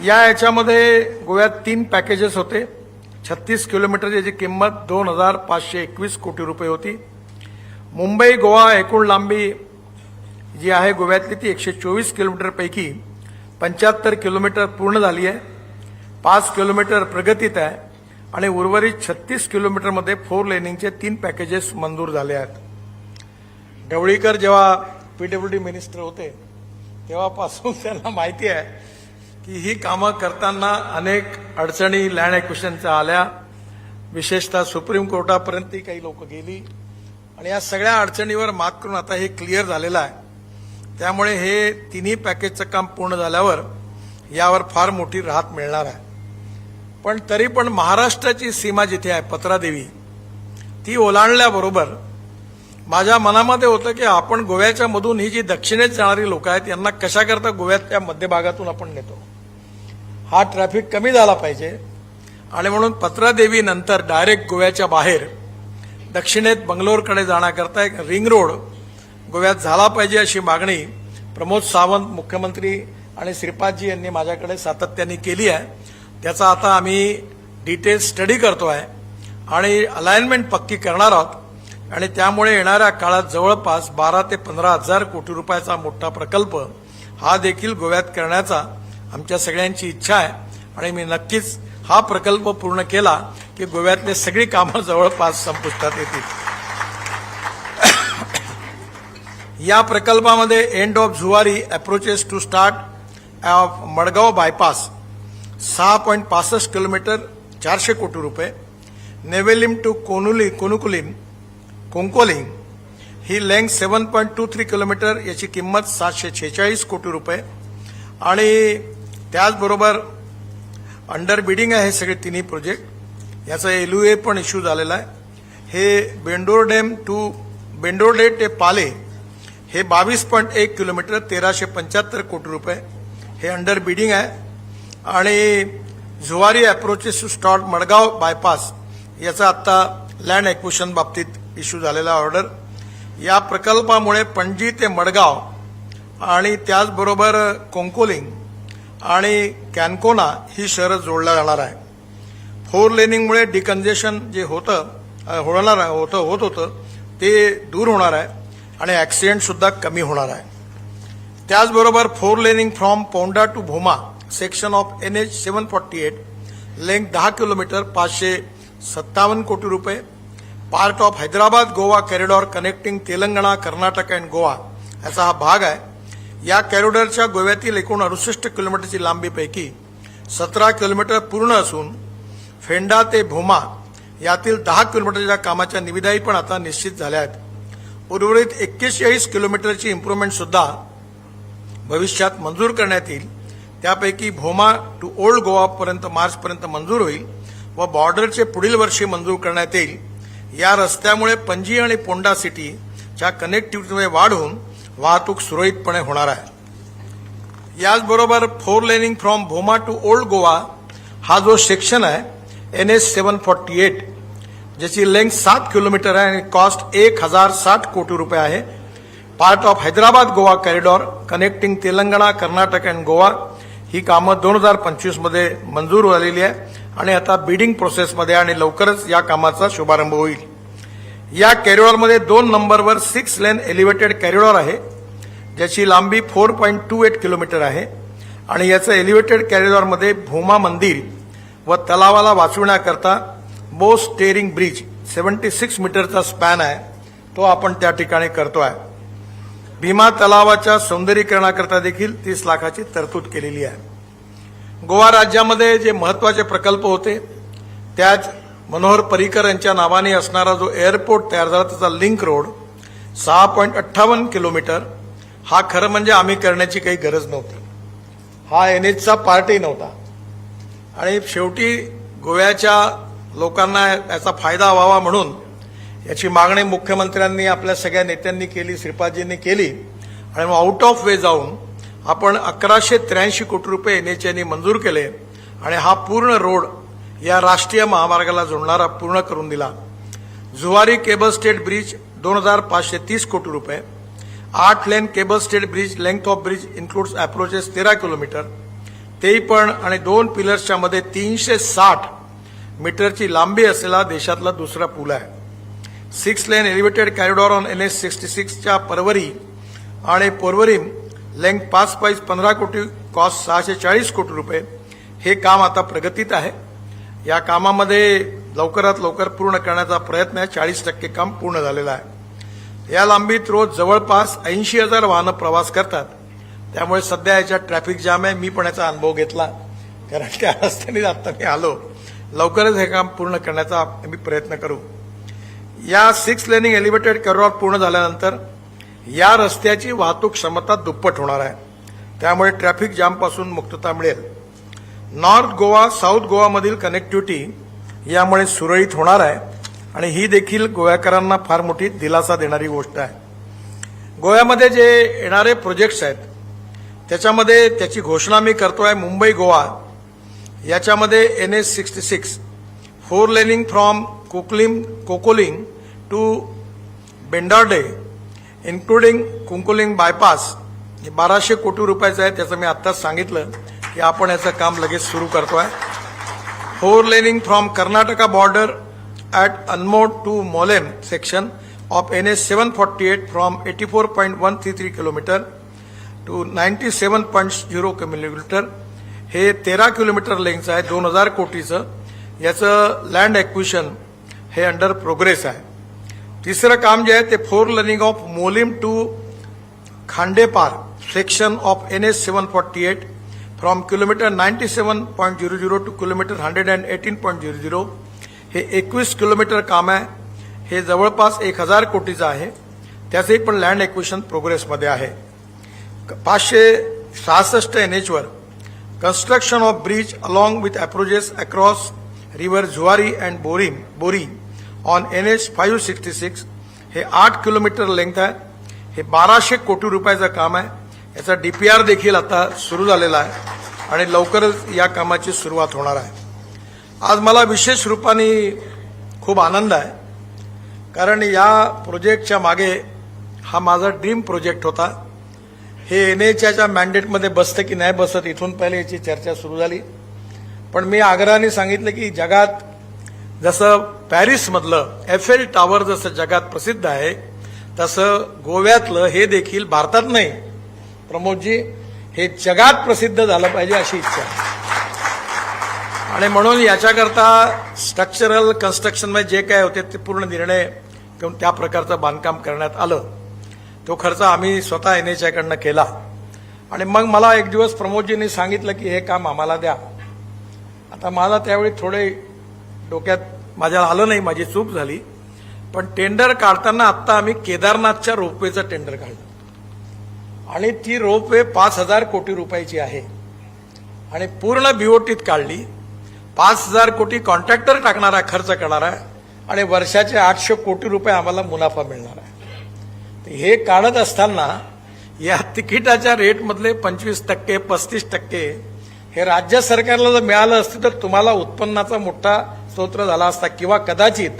Speaker 7: या याच्यामध्ये गोव्यात तीन पॅकेजेस होते. 36 किलोमीटर, ज्याची किंमत 2521 कोटी रुपये होती. मुंबई गोवा एकूण लांबी जी आहे गोव्यातली, ती 124 किलोमीटरपैकी 75 किलोमीटर पूर्ण झाली आहे, 5 किलोमीटर प्रगतीत आहे आणि उर्वरित 36 किलोमीटरमध्ये फोर लेनिंगचे तीन पॅकेजेस मंजूर झाले आहेत. ढवळीकर जेव्हा पीडब्ल्यूडी मिनिस्टर होते, तेव्हापासून त्यांना माहिती आहे की ही कामं करताना अनेक अडचणी लँड ॲक्विझिशनच्या आल्या. विशेषतः सुप्रीम कोर्टापर्यंतही काही लोक गेली आणि या सगळ्या अडचणीवर मात करून आता हे क्लिअर झालेलं आहे. त्यामुळे हे तिन्ही पॅकेजचं काम पूर्ण झाल्यावर यावर फार मोठी राहत मिळणार आहे. पण तरी पण महाराष्ट्राची सीमा जिथे आहे पत्रादेवी, ती ओलांडल्याबरोबर माझ्या मनामध्ये होतं की आपण गोव्याच्या मधून ही जी दक्षिणेत जाणारी लोक आहेत, यांना कशाकरता गोव्याच्या मध्यभागातून आपण नेतो? हा ट्रॅफिक कमी झाला पाहिजे आणि म्हणून पत्रादेवी नंतर डायरेक्ट गोव्याच्या बाहेर दक्षिणेत बंगलोरकडे जाण्याकरता एक रिंग रोड गोव्यात झाला पाहिजे, अशी मागणी प्रमोद सावंत मुख्यमंत्री आणि श्रीपादजी यांनी माझ्याकडे सातत्याने केली आहे. त्याचा आता आम्ही डिटेल स्टडी करतो आहे आणि अलाइनमेंट पक्की करणार आहोत आणि त्यामुळे येणाऱ्या काळात जवळपास 12 ते 15 हजार कोटी रुपयाचा मोठा प्रकल्प हा देखील गोव्यात करण्याचा आमच्या सगळ्यांची इच्छा आहे. आणि मी नक्कीच हा प्रकल्प पूर्ण केला की गोव्यातले सगळी कामं जवळपास संपुष्टात येतील. या प्रकल्पामध्ये end of Zuari approaches to start of Madgaon bypass 6.65 kilometre, 400 कोटी रुपये. नेवेलिम टू कोनुली कोनुकुलिम कोंकोलिंग ही length 7.23 kilometre, याची किंमत 746 कोटी रुपये. आणि त्याचबरोबर अंडर बिडिंग आहे हे सगळे तिन्ही प्रोजेक्ट. याचा एलओए पण इश्यू झालेला आहे. हे बेंडोरडेम टू बेंडोर्डे ते पाले हे 22.1 किलोमीटर, 1375 कोटी रुपये, हे अंडर बिडिंग आहे. आणि Zuari approaches to start Madgaon bypass याचा आत्ता लँड ॲक्विशन बाबतीत इश्यू झालेला ऑर्डर. या प्रकल्पामुळे पणजी ते मडगाव आणि त्याचबरोबर कोंकोलिंग आणि कॅनकोना ही शहरं जोडल्या जाणार आहे. फोर लेनिंगमुळे डिकंजेशन जे होतं होणार होतं होत होतं ते दूर होणार आहे आणि ॲक्सिडेंटसुद्धा कमी होणार आहे. त्याचबरोबर four laning from Ponda to Bhoma section of NH 748, length 10 kilometre, 557 कोटी रुपये. Part of Hyderabad Goa corridor connecting Telangana, Karnataka and Goa याचा हा भाग आहे. या कॉरिडॉरच्या गोव्यातील एकूण 68 किलोमीटरची लांबीपैकी 17 किलोमीटर पूर्ण असून फोंडा ते भोमा यातील 10 किलोमीटरच्या कामाच्या निविदाही पण आता निश्चित झाल्या आहेत. उर्वरित 41 किलोमीटरची इम्प्रुव्हमेंट सुद्धा भविष्यात मंजूर करण्यात येईल. त्यापैकी भोमा टू ओल्ड गोवापर्यंत मार्चपर्यंत मंजूर होईल व बॉर्डरचे पुढील वर्षी मंजूर करण्यात येईल. या रस्त्यामुळे पणजी आणि पोंडा सिटीच्या कनेक्टिव्हिटीमध्ये वाढ होऊन वाहतूक सुरळीतपणे होणार आहे. याचबरोबर four laning from Bhoma to Old Goa हा जो सेक्शन आहे NH 748, ज्याची लेंथ 7 किलोमीटर आहे आणि कॉस्ट 1060 कोटी रुपये आहे. Part of Hyderabad Goa corridor connecting Telangana, Karnataka and Goa, ही कामं 2025मध्ये मंजूर झालेली आहे आणि आता बिडिंग प्रोसेसमध्ये आणि लवकरच या कामाचा शुभारंभ होईल. या कॉरिडॉरमध्ये 2 नंबरवर सिक्स लेन एलिव्हेटेड कॉरिडॉर आहे, ज्याची लांबी 4.28 किलोमीटर आहे आणि याचं एलिव्हेटेड कॉरिडॉरमध्ये भोमा मंदिर व तलावाला वाचविण्याकरता बोथ स्टेरिंग ब्रिज 76 मीटरचा स्पॅन आहे, तो आपण त्या ठिकाणी करतो आहे. भीमा तलावाच्या सौंदर्यीकरणाकरता देखील 30 लाखाची तरतूद केलेली आहे. गोवा राज्यामध्ये जे महत्वाचे प्रकल्प होते, त्यात मनोहर पर्रीकर यांच्या नावाने असणारा जो एअरपोर्ट तयार झाला, त्याचा लिंक रोड 6.58 किलोमीटर, हा खरं म्हणजे आम्ही करण्याची काही गरज नव्हती. हा एनएचचा पार्टही नव्हता आणि शेवटी गोव्याच्या लोकांना याचा फायदा व्हावा म्हणून याची मागणी मुख्यमंत्र्यांनी, आपल्या सगळ्या नेत्यांनी केली, श्रीपादजींनी केली आणि मग आउट ऑफ वे जाऊन आपण 1183 कोटी रुपये एनएचएने मंजूर केले आणि हा पूर्ण रोड या राष्ट्रीय महामार्गाला जोडणारा पूर्ण करून दिला. जुवारी केबल स्टेड ब्रिज 2530 कोटी रुपये. 8 lane cable stayed bridge, length of bridge includes approaches 13 kilometre, तेही पण आणि दोन पिलर्सच्या मध्ये 360 मीटरची लांबी असलेला देशातला दुसरा पूल आहे. Six lane elevated corridor on NH 66च्या परवरी आणि पोरवरीम, लेंथ 5.15 कोटी, कॉस्ट 640 कोटी रुपये, हे काम आता प्रगतीत आहे. या कामामध्ये लवकरात लवकर पूर्ण करण्याचा प्रयत्न आहे. 40% काम पूर्ण झालेलं आहे. या लांबीत रोज जवळपास 80,000 वाहनं प्रवास करतात, त्यामुळे सध्या याच्यात ट्रॅफिक जाम आहे. मी पण याचा अनुभव घेतला, कारण त्या रस्त्याने आता मी आलो. लवकरच हे काम पूर्ण करण्याचा आम्ही प्रयत्न करू. या सिक्स लेनिंग एलिव्हेटेड कॉरिडॉर पूर्ण झाल्यानंतर या रस्त्याची वाहतूक क्षमता दुप्पट होणार आहे, त्यामुळे ट्रॅफिक जामपासून मुक्तता मिळेल. नॉर्थ गोवा, साऊथ गोवामधील कनेक्टिव्हिटी यामुळे सुरळीत होणार आहे आणि ही देखील गोव्याकरांना फार मोठी दिलासा देणारी गोष्ट आहे. गोव्यामध्ये जे येणारे प्रोजेक्ट्स आहेत, त्याच्यामध्ये त्याची घोषणा मी करतोय. मुंबई गोवा याच्यामध्ये NH 66 four laning from Cuncolim to Bendorde including Cuncolim bypass हे 1200 कोटी रुपयाचं आहे. त्याचं मी आत्ताच सांगितलं की आपण याचं काम लगेच सुरू करतोय. Four laning from Karnataka border at Anmod to Mollem section of NH 748 from 84.133 kilometre to 97.0 kilometre, हे 13 किलोमीटर लेंथचं आहे, 2000 कोटीचं. याचं लँड ॲक्विशन हे अंडर प्रोग्रेस आहे. तिसरं काम जे आहे ते four laning of Mollem to Khandepar section of NH 748 from kilometre 97.00 to kilometre 118.00, हे 21 kilometre काम आहे. हे जवळपास 1000 कोटीचं आहे. त्याचंही पण लँड एक्विशन प्रोग्रेसमध्ये आहे. 566 एनएचवर construction of bridge along with approaches across river Zuari and Bori on NH 566, हे 8 किलोमीटर लेंथ आहे. हे 1200 कोटी रुपयाचं काम आहे. याचा डीपीआर देखील आता सुरू झालेला आहे आणि लवकरच या कामाची सुरुवात होणार आहे. आज मला विशेष रूपाने खूप आनंद आहे, कारण या प्रोजेक्टच्या मागे हा माझा ड्रीम प्रोजेक्ट होता. हे एनएचच्या मॅन्डेटमध्ये बसतं की नाही बसत, इथून पहिले याची चर्चा सुरू झाली. पण मी आग्रहाने सांगितलं की जगात जसं पॅरिसमधलं एफेल टावर जसं जगात प्रसिद्ध आहे, तसं गोव्यातलं हे देखील भारतात नाही प्रमोदजी, हे जगात प्रसिद्ध झालं पाहिजे अशी इच्छा आहे. आणि म्हणून याच्याकरता स्ट्रक्चरल कन्स्ट्रक्शनमध्ये जे काय होते ते पूर्ण निर्णय घेऊन त्या प्रकारचं बांधकाम करण्यात आलं. तो खर्च आम्ही स्वतः एनएचआयकडनं केला. आणि मग मला एक दिवस प्रमोदजींनी सांगितलं की हे काम आम्हाला द्या. आता मला त्यावेळी थोडे डोक्यात माझ्या आलं नाही, माझी चूक झाली. पण टेंडर काढताना आत्ता आम्ही केदारनाथच्या रोपवेचं टेंडर काढलं आणि ती रोपवे 5000 कोटी रुपयाची आहे आणि पूर्ण बीओटीत काढली. 5000 कोटी कॉन्ट्रॅक्टर टाकणार आहे, खर्च करणार आहे आणि वर्षाचे 800 कोटी रुपये आम्हाला मुनाफा मिळणार आहे. तर हे काढत असताना या तिकिटाच्या रेटमधले 25%, 35% हे राज्य सरकारला जर मिळालं असतं, तर तुम्हाला उत्पन्नाचा मोठा स्रोत झाला असता किंवा कदाचित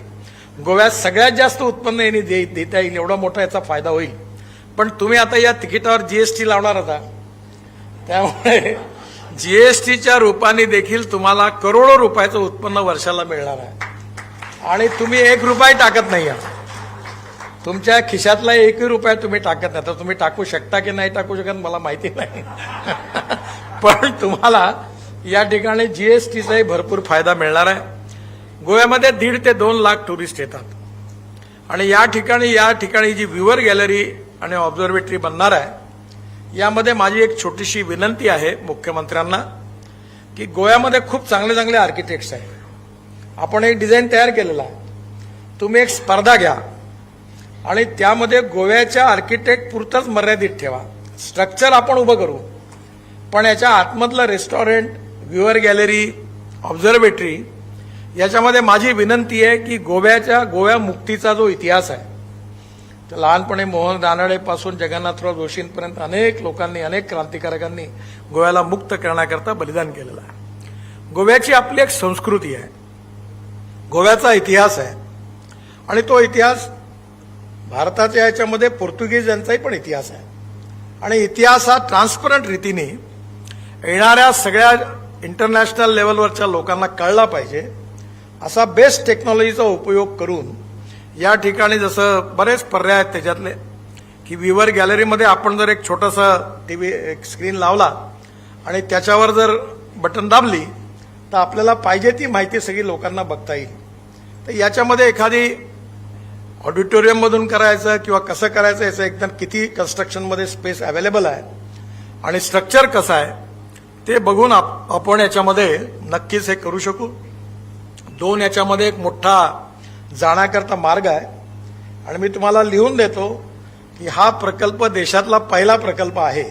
Speaker 7: गोव्यात सगळ्यात जास्त उत्पन्न यांनी देता येईल एवढा मोठा याचा फायदा होईल. पण तुम्ही आता या तिकिटावर जीएसटी लावणार होता, त्यामुळे जीएसटीच्या रूपाने देखील तुम्हाला करोडो रुपयाचं उत्पन्न वर्षाला मिळणार आहे आणि तुम्ही एक रुपया टाकत नाही आहात. तुमच्या खिशातला एकही रुपया तुम्ही टाकत नाही. तर तुम्ही टाकू शकता की नाही टाकू शकत मला माहिती नाही, पण तुम्हाला या ठिकाणी जीएसटीचाही भरपूर फायदा मिळणार आहे. गोव्यामध्ये 1.5 ते 2 लाख टुरिस्ट येतात आणि या ठिकाणी जी व्ह्युअर गॅलरी आणि ऑब्झर्वेटरी बनणार आहे, यामध्ये माझी एक छोटीशी विनंती आहे मुख्यमंत्र्यांना की गोव्यामध्ये खूप चांगले चांगले आर्किटेक्ट्स आहेत. आपण एक डिझाईन तयार केलेला आहे. तुम्ही एक स्पर्धा घ्या आणि त्यामध्ये गोव्याच्या आर्किटेक्ट पुरतंच मर्यादित ठेवा. स्ट्रक्चर आपण उभं करू, पण याच्या आतमधलं रेस्टॉरंट, व्ह्युअर गॅलरी, ऑब्झर्वेटरी याच्यामध्ये माझी विनंती आहे की गोव्या मुक्तीचा जो इतिहास आहे, तर लहानपणी मोहन रानडेपासून जगन्नाथराव जोशींपर्यंत अनेक लोकांनी, अनेक क्रांतिकारकांनी गोव्याला मुक्त करण्याकरता बलिदान केलेलं आहे. गोव्याची आपली एक संस्कृती आहे, गोव्याचा इतिहास आहे आणि तो इतिहास भारताच्या याच्यामध्ये पोर्तुगीज यांचाही पण इतिहास आहे. आणि इतिहास हा ट्रान्सपरंट रीतीने येणाऱ्या सगळ्या इंटरनॅशनल लेवलवरच्या लोकांना कळला पाहिजे, असा बेस्ट टेक्नॉलॉजीचा उपयोग करून या ठिकाणी जसं बरेच पर्याय आहेत त्याच्यातले की व्ह्युअर गॅलरीमध्ये आपण जर एक छोटंसं टीव्ही, एक स्क्रीन लावला आणि त्याच्यावर जर बटन दाबली, तर आपल्याला पाहिजे ती माहिती सगळी लोकांना बघता येईल. तर याच्यामध्ये एखादी ऑडिटोरियममधून करायचं किंवा कसं करायचं, याचं एकदम किती कन्स्ट्रक्शनमध्ये स्पेस अवेलेबल आहे आणि स्ट्रक्चर कसं आहे ते बघून आपण याच्यामध्ये नक्कीच हे करू शकू. दोन, याच्यामध्ये एक मोठा जाण्याकरता मार्ग आहे आणि मी तुम्हाला लिहून देतो की हा प्रकल्प देशातला पहिला प्रकल्प आहे.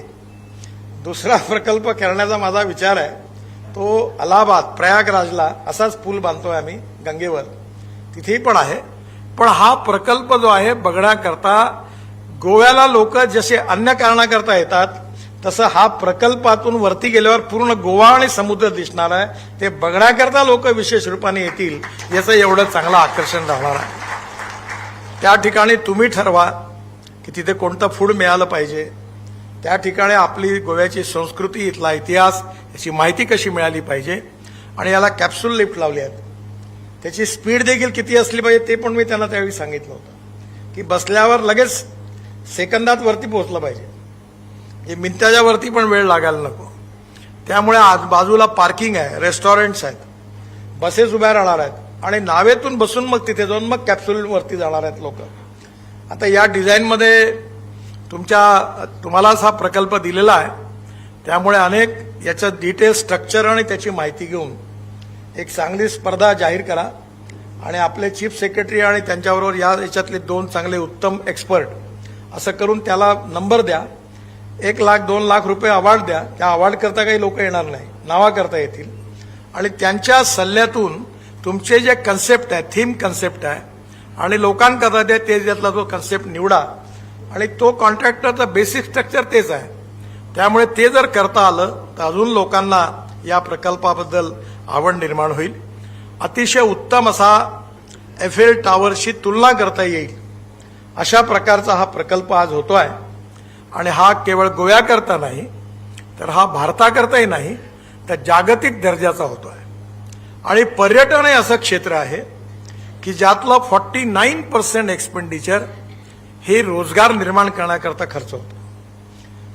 Speaker 7: दुसरा प्रकल्प करण्याचा माझा विचार आहे, तो अलाहाबाद प्रयागराजला असाच पूल बांधतोय आम्ही गंगेवर, तिथेही पण आहे. पण हा प्रकल्प जो आहे बघण्याकरता गोव्याला लोक जसे अन्य कारणाकरता येतात, तसं हा प्रकल्पातून वरती गेल्यावर पूर्ण गोवा आणि समुद्र दिसणार आहे. ते बघण्याकरता लोक विशेष रूपाने येतील, याचं एवढं चांगलं आकर्षण राहणार आहे. त्या ठिकाणी तुम्ही ठरवा की तिथे कोणतं फूड मिळालं पाहिजे, त्या ठिकाणी आपली गोव्याची संस्कृती, इथला इतिहास याची माहिती कशी मिळाली पाहिजे. आणि याला कॅप्सूल लिफ्ट लावली आहेत, त्याची स्पीड देखील किती असली पाहिजे ते पण मी त्यांना त्यावेळी सांगितलं होतं की बसल्यावर लगेच सेकंदात वरती पोहोचलं पाहिजे, म्हणजे मिनिटाच्या वरती पण वेळ लागायला नको. त्यामुळे आज बाजूला पार्किंग आहे, रेस्टॉरंट्स आहेत, बसेस उभ्या राहणार आहेत आणि नावेतून बसून मग तिथे जाऊन मग कॅप्सूलवरती जाणार आहेत लोक. आता या डिझाईनमध्ये तुम्हालाच हा प्रकल्प दिलेला आहे, त्यामुळे अनेक याचं डिटेल स्ट्रक्चर आणि त्याची माहिती घेऊन एक चांगली स्पर्धा जाहीर करा आणि आपले चीफ सेक्रेटरी आणि त्यांच्याबरोबर याच्यातले दोन चांगले उत्तम एक्सपर्ट असं करून त्याला नंबर द्या. 1 लाख, 2 लाख रुपये अवॉर्ड द्या. त्या अवॉर्ड करता काही लोक येणार नाही, नावाकरता येतील. आणि त्यांच्या सल्ल्यातून तुमचे जे कन्सेप्ट आहे, थीम कन्सेप्ट आहे आणि लोकांकरता ते ते त्यातला जो कन्सेप्ट निवडा आणि तो कॉन्ट्रॅक्टरचा बेसिक स्ट्रक्चर तेच आहे. त्यामुळे ते जर करता आलं तर अजून लोकांना या प्रकल्पाबद्दल आवड निर्माण होईल. अतिशय उत्तम असा, एफेल टावरशी तुलना करता येईल अशा प्रकारचा हा प्रकल्प आज होतो आहे. आणि हा केवळ गोव्याकरता नाही, तर हा भारताकरताही नाही, तर जागतिक दर्जाचा होतो आहे. आणि पर्यटन हे असं क्षेत्र आहे की ज्यातलं 49% एक्सपेंडिचर हे रोजगार निर्माण करण्याकरता खर्च होतो.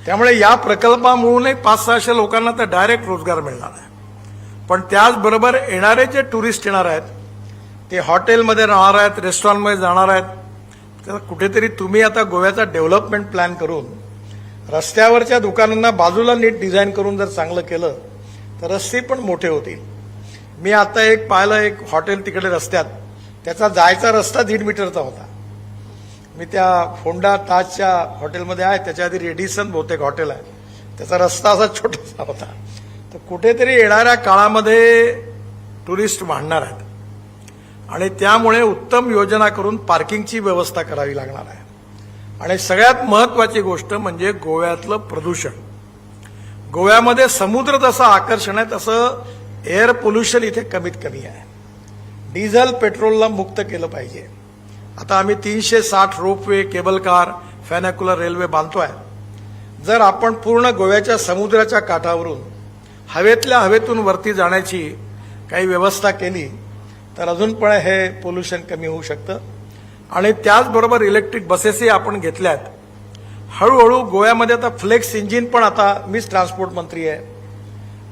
Speaker 7: त्यामुळे या प्रकल्पामुळे 500-600 लोकांना तर डायरेक्ट रोजगार मिळणार आहे, पण त्याचबरोबर येणारे जे टुरिस्ट येणार आहेत, ते हॉटेलमध्ये राहणार आहेत, रेस्टॉरंटमध्ये जाणार आहेत. तर कुठेतरी तुम्ही आता गोव्याचा डेव्हलपमेंट प्लॅन करून रस्त्यावरच्या दुकानांना बाजूला नीट डिझाईन करून जर चांगलं केलं तर रस्ते पण मोठे होतील. मी आता एक पाहिलं, एक हॉटेल तिकडे रस्त्यात, त्याचा जायचा रस्ता 1.5 मीटरचा होता. मी त्या फोंडा ताजच्या हॉटेलमध्ये आहे, त्याच्या आधी रेडिसन बहुतेक हॉटेल आहे, त्याचा रस्ता असा छोटासा होता. तर कुठेतरी येणाऱ्या काळामध्ये टुरिस्ट वाढणार आहेत आणि त्यामुळे उत्तम योजना करून पार्किंगची व्यवस्था करावी लागणार आहे. आणि सगळ्यात महत्वाची गोष्ट म्हणजे गोव्यातलं प्रदूषण. गोव्यामध्ये समुद्र जसं आकर्षण आहे, तसं एअर पोल्युशन इथे कमीत कमी आहे. डिझेल पेट्रोलला मुक्त केलं पाहिजे. आता आम्ही 360 रोपवे, केबल कार, फॅनॅक्युलर रेल्वे बांधतोय. जर आपण पूर्ण गोव्याच्या समुद्राच्या काठावरून हवेतल्या हवेतून वरती जाण्याची काही व्यवस्था केली तर अजून पण हे पोल्युशन कमी होऊ शकतं. आणि त्याचबरोबर इलेक्ट्रिक बसेसही आपण घेतल्यात. हळूहळू गोव्यामध्ये आता फ्लेक्स इंजिन पण, आता मीच ट्रान्सपोर्ट मंत्री आहे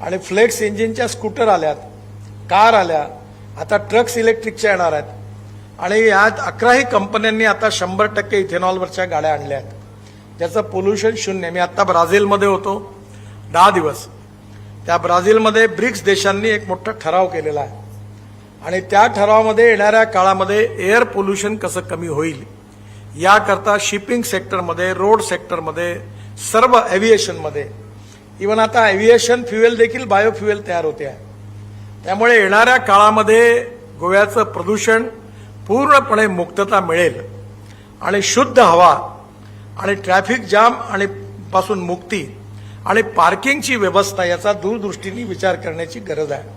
Speaker 7: आणि फ्लेक्स इंजिनच्या स्कूटर आल्यात, कार आल्या, आता ट्रक्स इलेक्ट्रिकच्या येणार आहेत. आणि यात 11ही कंपन्यांनी आता 100% इथेनॉलवरच्या गाड्या आणल्या आहेत, ज्याचं पोल्युशन शून्य. मी आता ब्राझीलमध्ये होतो 10 दिवस. त्या ब्राझीलमध्ये ब्रिक्स देशांनी एक मोठा ठराव केलेला आहे आणि त्या ठरावामध्ये येणाऱ्या काळामध्ये एअर पोल्युशन कसं कमी होईल याकरता शिपिंग सेक्टरमध्ये, रोड सेक्टरमध्ये, सर्व एव्हिएशनमध्ये, इवन आता एव्हिएशन फ्युएल देखील बायोफ्युएल तयार होते आहे. त्यामुळे येणाऱ्या काळामध्ये गोव्याचं प्रदूषण पूर्णपणे मुक्तता मिळेल आणि शुद्ध हवा आणि ट्रॅफिक जाम आणि पासून मुक्ती आणि पार्किंगची व्यवस्था याचा दूरदृष्टीने विचार करण्याची गरज आहे.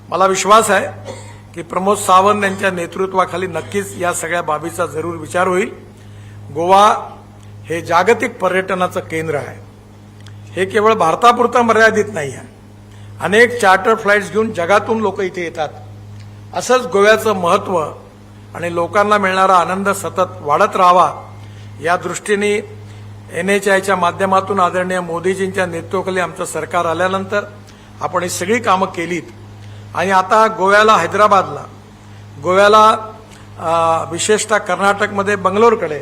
Speaker 7: मला विश्वास आहे की प्रमोद सावंत यांच्या नेतृत्वाखाली नक्कीच या सगळ्या बाबीचा जरूर विचार होईल. गोवा हे जागतिक पर्यटनाचं केंद्र आहे. हे केवळ भारतापुरतं मर्यादित नाही आहे. अनेक चार्टर फ्लाईट्स घेऊन जगातून लोक इथे येतात. असंच गोव्याचं महत्त्व आणि लोकांना मिळणारा आनंद सतत वाढत राहावा या दृष्टीने एनएचएआयच्या माध्यमातून आदरणीय मोदीजींच्या नेतृत्वाखाली आमचं सरकार आल्यानंतर आपण ही सगळी कामं केलीत. आणि आता गोव्याला, हैदराबादला, गोव्याला विशेषतः कर्नाटकमध्ये बंगलोरकडे,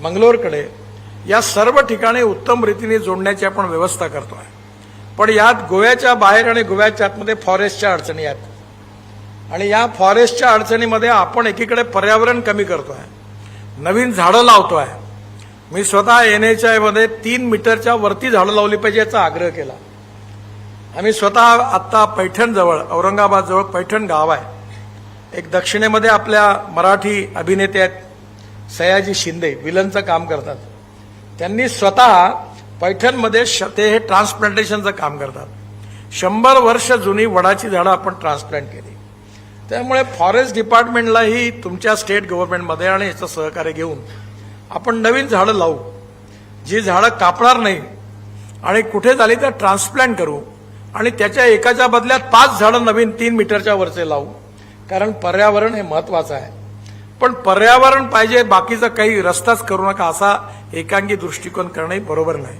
Speaker 7: मंगलोरकडे, या सर्व ठिकाणी उत्तम रीतीने जोडण्याची आपण व्यवस्था करतो आहे. पण यात गोव्याच्या बाहेर आणि गोव्याच्या आतमध्ये फॉरेस्टच्या अडचणी आहेत आणि या फॉरेस्टच्या अडचणीमध्ये आपण एकीकडे पर्यावरण कमी करतो आहे, नवीन झाडं लावतो आहे. मी स्वतः एनएचएआयमध्ये 3 मीटरच्या वरती झाडं लावली पाहिजे याचा आग्रह केला. आम्ही स्वतः आत्ता पैठणजवळ, औरंगाबादजवळ पैठण गाव आहे एक, दक्षिणेमध्ये आपल्या मराठी अभिनेते आहेत सयाजी शिंदे, विलनचं काम करतात. त्यांनी स्वतः पैठणमध्ये ते हे ट्रान्सप्लांटेशनचं काम करतात. 100 वर्ष जुनी वडाची झाडं आपण ट्रान्सप्लांट केली. त्यामुळे फॉरेस्ट डिपार्टमेंटलाही तुमच्या स्टेट गव्हर्नमेंटमध्ये आणि याचं सहकार्य घेऊन आपण नवीन झाडं लावू, जी झाडं कापणार नाही आणि कुठे झाली तर ट्रान्सप्लांट करू आणि त्याच्या एकाच्या बदल्यात पाच झाडं नवीन 3 मीटरच्या वरचे लावू, कारण पर्यावरण हे महत्वाचं आहे. पण पर्यावरण पाहिजे, बाकीचं काही रस्ताच करू नका असा एकांगी दृष्टिकोन करणंही बरोबर नाही.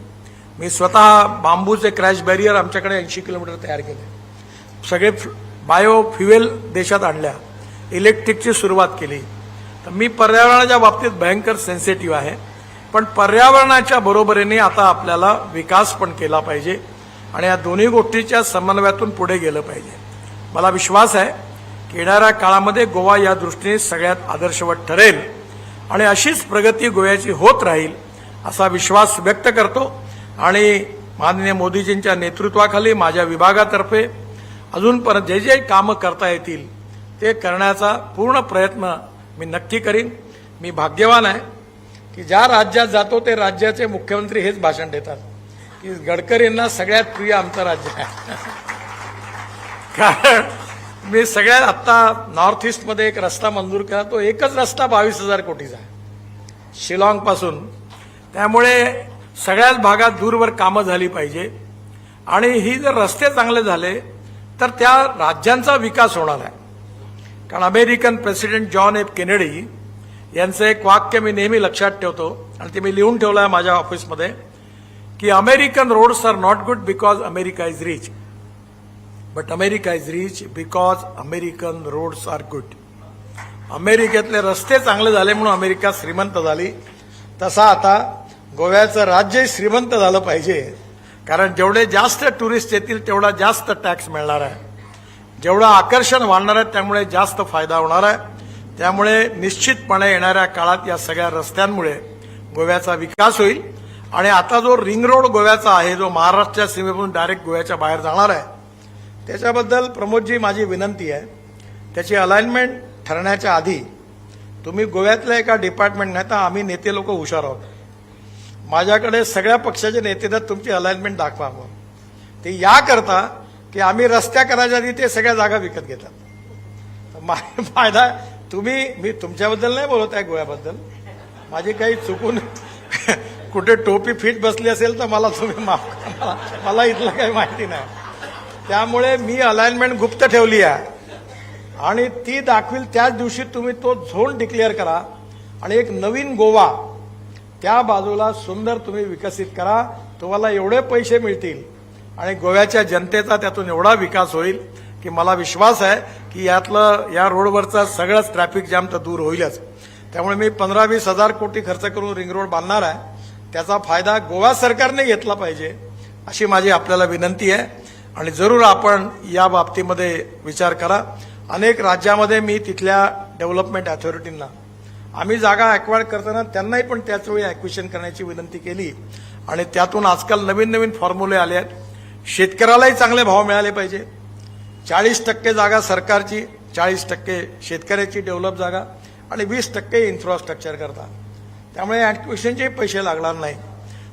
Speaker 7: मी स्वतः बांबूचे क्रॅश बॅरियर आमच्याकडे 80 किलोमीटर तयार केले. सगळे बायो फ्युएल देशात आणल्या, इलेक्ट्रिकची सुरुवात केली. तर मी पर्यावरणाच्या बाबतीत भयंकर सेन्सिटिव्ह आहे. पण पर्यावरणाच्या बरोबरीने आता आपल्याला विकास पण केला पाहिजे आणि या दोन्ही गोष्टीच्या समन्वयातून पुढे गेलं पाहिजे. मला विश्वास आहे की येणाऱ्या काळामध्ये गोवा या दृष्टीने सगळ्यात आदर्शवत ठरेल आणि अशीच प्रगती गोव्याची होत राहील असा विश्वास व्यक्त करतो. आणि माननीय मोदीजींच्या नेतृत्वाखाली माझ्या विभागातर्फे अजूनपर्यंत जे जे कामं करता येतील ते करण्याचा पूर्ण प्रयत्न मी नक्की करीन. मी भाग्यवान आहे की ज्या राज्यात जातो ते राज्याचे मुख्यमंत्री हेच भाषण देतात की गडकरींना सगळ्यात प्रिय आमचं राज्य आहे. कारण मी सगळ्यात आत्ता नॉर्थ ईस्टमध्ये एक रस्ता मंजूर केला, तो एकच रस्ता 22,000 कोटीचा आहे शिलाँगपासून. त्यामुळे सगळ्याच भागात दूरवर कामं झाली पाहिजे आणि ही जर रस्ते चांगले झाले तर त्या राज्यांचा विकास होणार आहे. कारण American president John F Kennedy यांचं एक वाक्य मी नेहमी लक्षात ठेवतो आणि ते मी लिहून ठेवलं आहे माझ्या ऑफिसमध्ये की "American roads are not good because America is rich, but America is rich because American roads are good." अमेरिकेतले रस्ते चांगले झाले म्हणून अमेरिका श्रीमंत झाली. तसा आता गोव्याचं राज्यही श्रीमंत झालं पाहिजे, कारण जेवढे जास्त टुरिस्ट येतील तेवढा जास्त टॅक्स मिळणार आहे, जेवढं आकर्षण वाढणार आहे त्यामुळे जास्त फायदा होणार आहे. त्यामुळे निश्चितपणे येणाऱ्या काळात या सगळ्या रस्त्यांमुळे गोव्याचा विकास होईल. आणि आता जो रिंग रोड गोव्याचा आहे, जो महाराष्ट्राच्या सीमेपासून डायरेक्ट गोव्याच्या बाहेर जाणार आहे, त्याच्याबद्दल प्रमोदजी माझी विनंती आहे, त्याची अलाइनमेंट ठरण्याच्या आधी तुम्ही गोव्यातल्या एका डिपार्टमेंट, नाही तर आम्ही नेते लोक हुशार आहोत, माझ्याकडे सगळ्या पक्षाचे नेते तर तुमची अलाइनमेंट दाखवा मग ते या करता की आम्ही रस्त्या करायच्या आधी ते सगळ्या जागा विकत घेतात. तर फायदा तुम्ही, मी तुमच्याबद्दल नाही बोलत आहे, गोव्याबद्दल. माझी काही चुकून कुठे टोपी फिट बसली असेल तर मला तुम्ही माफ करा. मला इथलं काही माहिती नाही. त्यामुळे मी अलाइनमेंट गुप्त ठेवली आहे आणि ती दाखवील त्याच दिवशी तुम्ही तो झोन डिक्लेअर करा आणि एक नवीन गोवा त्या बाजूला सुंदर तुम्ही विकसित करा. तुम्हाला एवढे पैसे मिळतील आणि गोव्याच्या जनतेचा त्यातून एवढा विकास होईल की मला विश्वास आहे की यातलं या रोडवरचा सगळंच ट्रॅफिक जाम तर दूर होईलच. त्यामुळे मी 15-20 हजार कोटी खर्च करून रिंग रोड बांधणार आहे. त्याचा फायदा गोवा सरकारने घेतला पाहिजे अशी माझी आपल्याला विनंती आहे आणि जरूर आपण या बाबतीमध्ये विचार करा. अनेक राज्यामध्ये मी तिथल्या डेव्हलपमेंट अथॉरिटींना आम्ही जागा अक्वायर करताना त्यांनाही पण त्याच वेळी ॲक्विशन करण्याची विनंती केली आणि त्यातून आजकाल नवीन नवीन फॉर्म्युले आले आहेत. शेतकऱ्यालाही चांगले भाव मिळाले पाहिजे. 40% जागा सरकारची, 40% शेतकऱ्याची डेव्हलप जागा आणि 20% इन्फ्रास्ट्रक्चर करता. त्यामुळे ॲक्विशनचे पैसे लागणार नाही.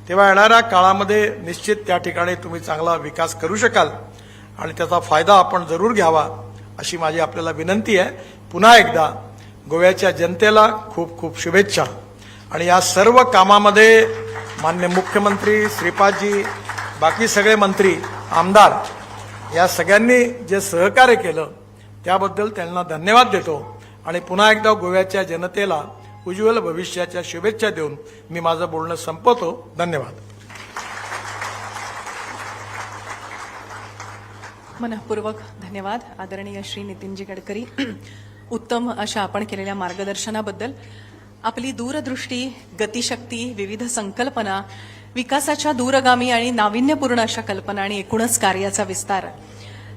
Speaker 7: तेव्हा येणाऱ्या काळामध्ये निश्चित त्या ठिकाणी तुम्ही चांगला विकास करू शकाल आणि त्याचा फायदा आपण जरूर घ्यावा अशी माझी आपल्याला विनंती आहे. पुन्हा एकदा गोव्याच्या जनतेला खूप खूप शुभेच्छा आणि या सर्व कामामध्ये मान्य मुख्यमंत्री श्रीपादजी, बाकी सगळे मंत्री, आमदार या सगळ्यांनी जे सहकार्य केलं त्याबद्दल त्यांना धन्यवाद देतो आणि पुन्हा एकदा गोव्याच्या जनतेला उज्ज्वल भविष्याच्या शुभेच्छा देऊन मी माझं बोलणं संपवतो. धन्यवाद.
Speaker 1: मनःपूर्वक धन्यवाद आदरणीय श्री नितीनजी गडकरी, उत्तम अशा आपण केलेल्या मार्गदर्शनाबद्दल. आपली दूरदृष्टी, गतिशक्ती, विविध संकल्पना, विकासाच्या दूरगामी आणि नाविन्यपूर्ण अशा कल्पना आणि एकूणच कार्याचा विस्तार,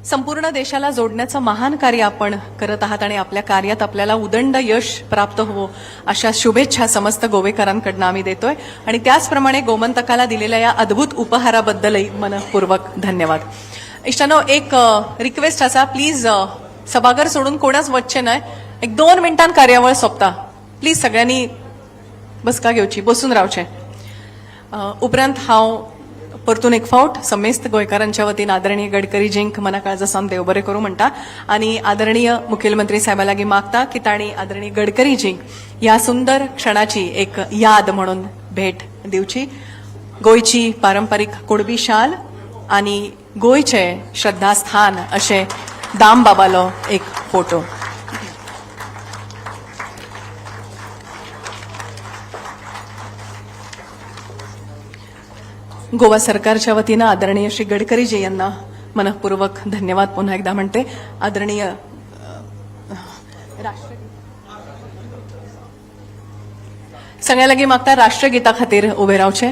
Speaker 1: संपूर्ण देशाला जोडण्याचं महान कार्य आपण करत आहात आणि आपल्या कार्यात आपल्याला उदंड यश प्राप्त होवो अशा शुभेच्छा समस्त गोवेकरांकडनं आम्ही देतोय. आणि त्याचप्रमाणे गोमंतकाला दिलेल्या या अद्भुत उपहाराबद्दलही मनःपूर्वक धन्यवाद. इश्टानो, एक रिक्वेस्ट आसा, प्लीज सभाघर सोडून कोणाच वचचें न्हय. एक 2 मिनटान कार्यावळ सोंपता. प्लीज सगळ्यांनी बसका घेवची, बसून रावचें. उपरांत हांव परतून एक फावट समेस्त गोंयकारांच्या वतीन आदरणीय गडकरीजींक मना काळजा सावन देव बरें करूं म्हणटा आनी आदरणीय मुखेलमंत्री साहेबा लागीं मागता की तांणी आदरणीय गडकरीजींक ह्या सुंदर क्षणाची एक याद म्हणून भेट दिवची, गोंयची पारंपारीक कुणबी शाल आनी गोंयचें श्रद्धास्थान अशें दामबाबालो एक फोटो. गोवा सरकारच्या वतीनं आदरणीय श्री गडकरीजी यांना मनःपूर्वक धन्यवाद पुन्हा एकदा म्हणते. आदरणीय सगळ्यां लागीं मागता राष्ट्रगीता खातीर उबे रावचें.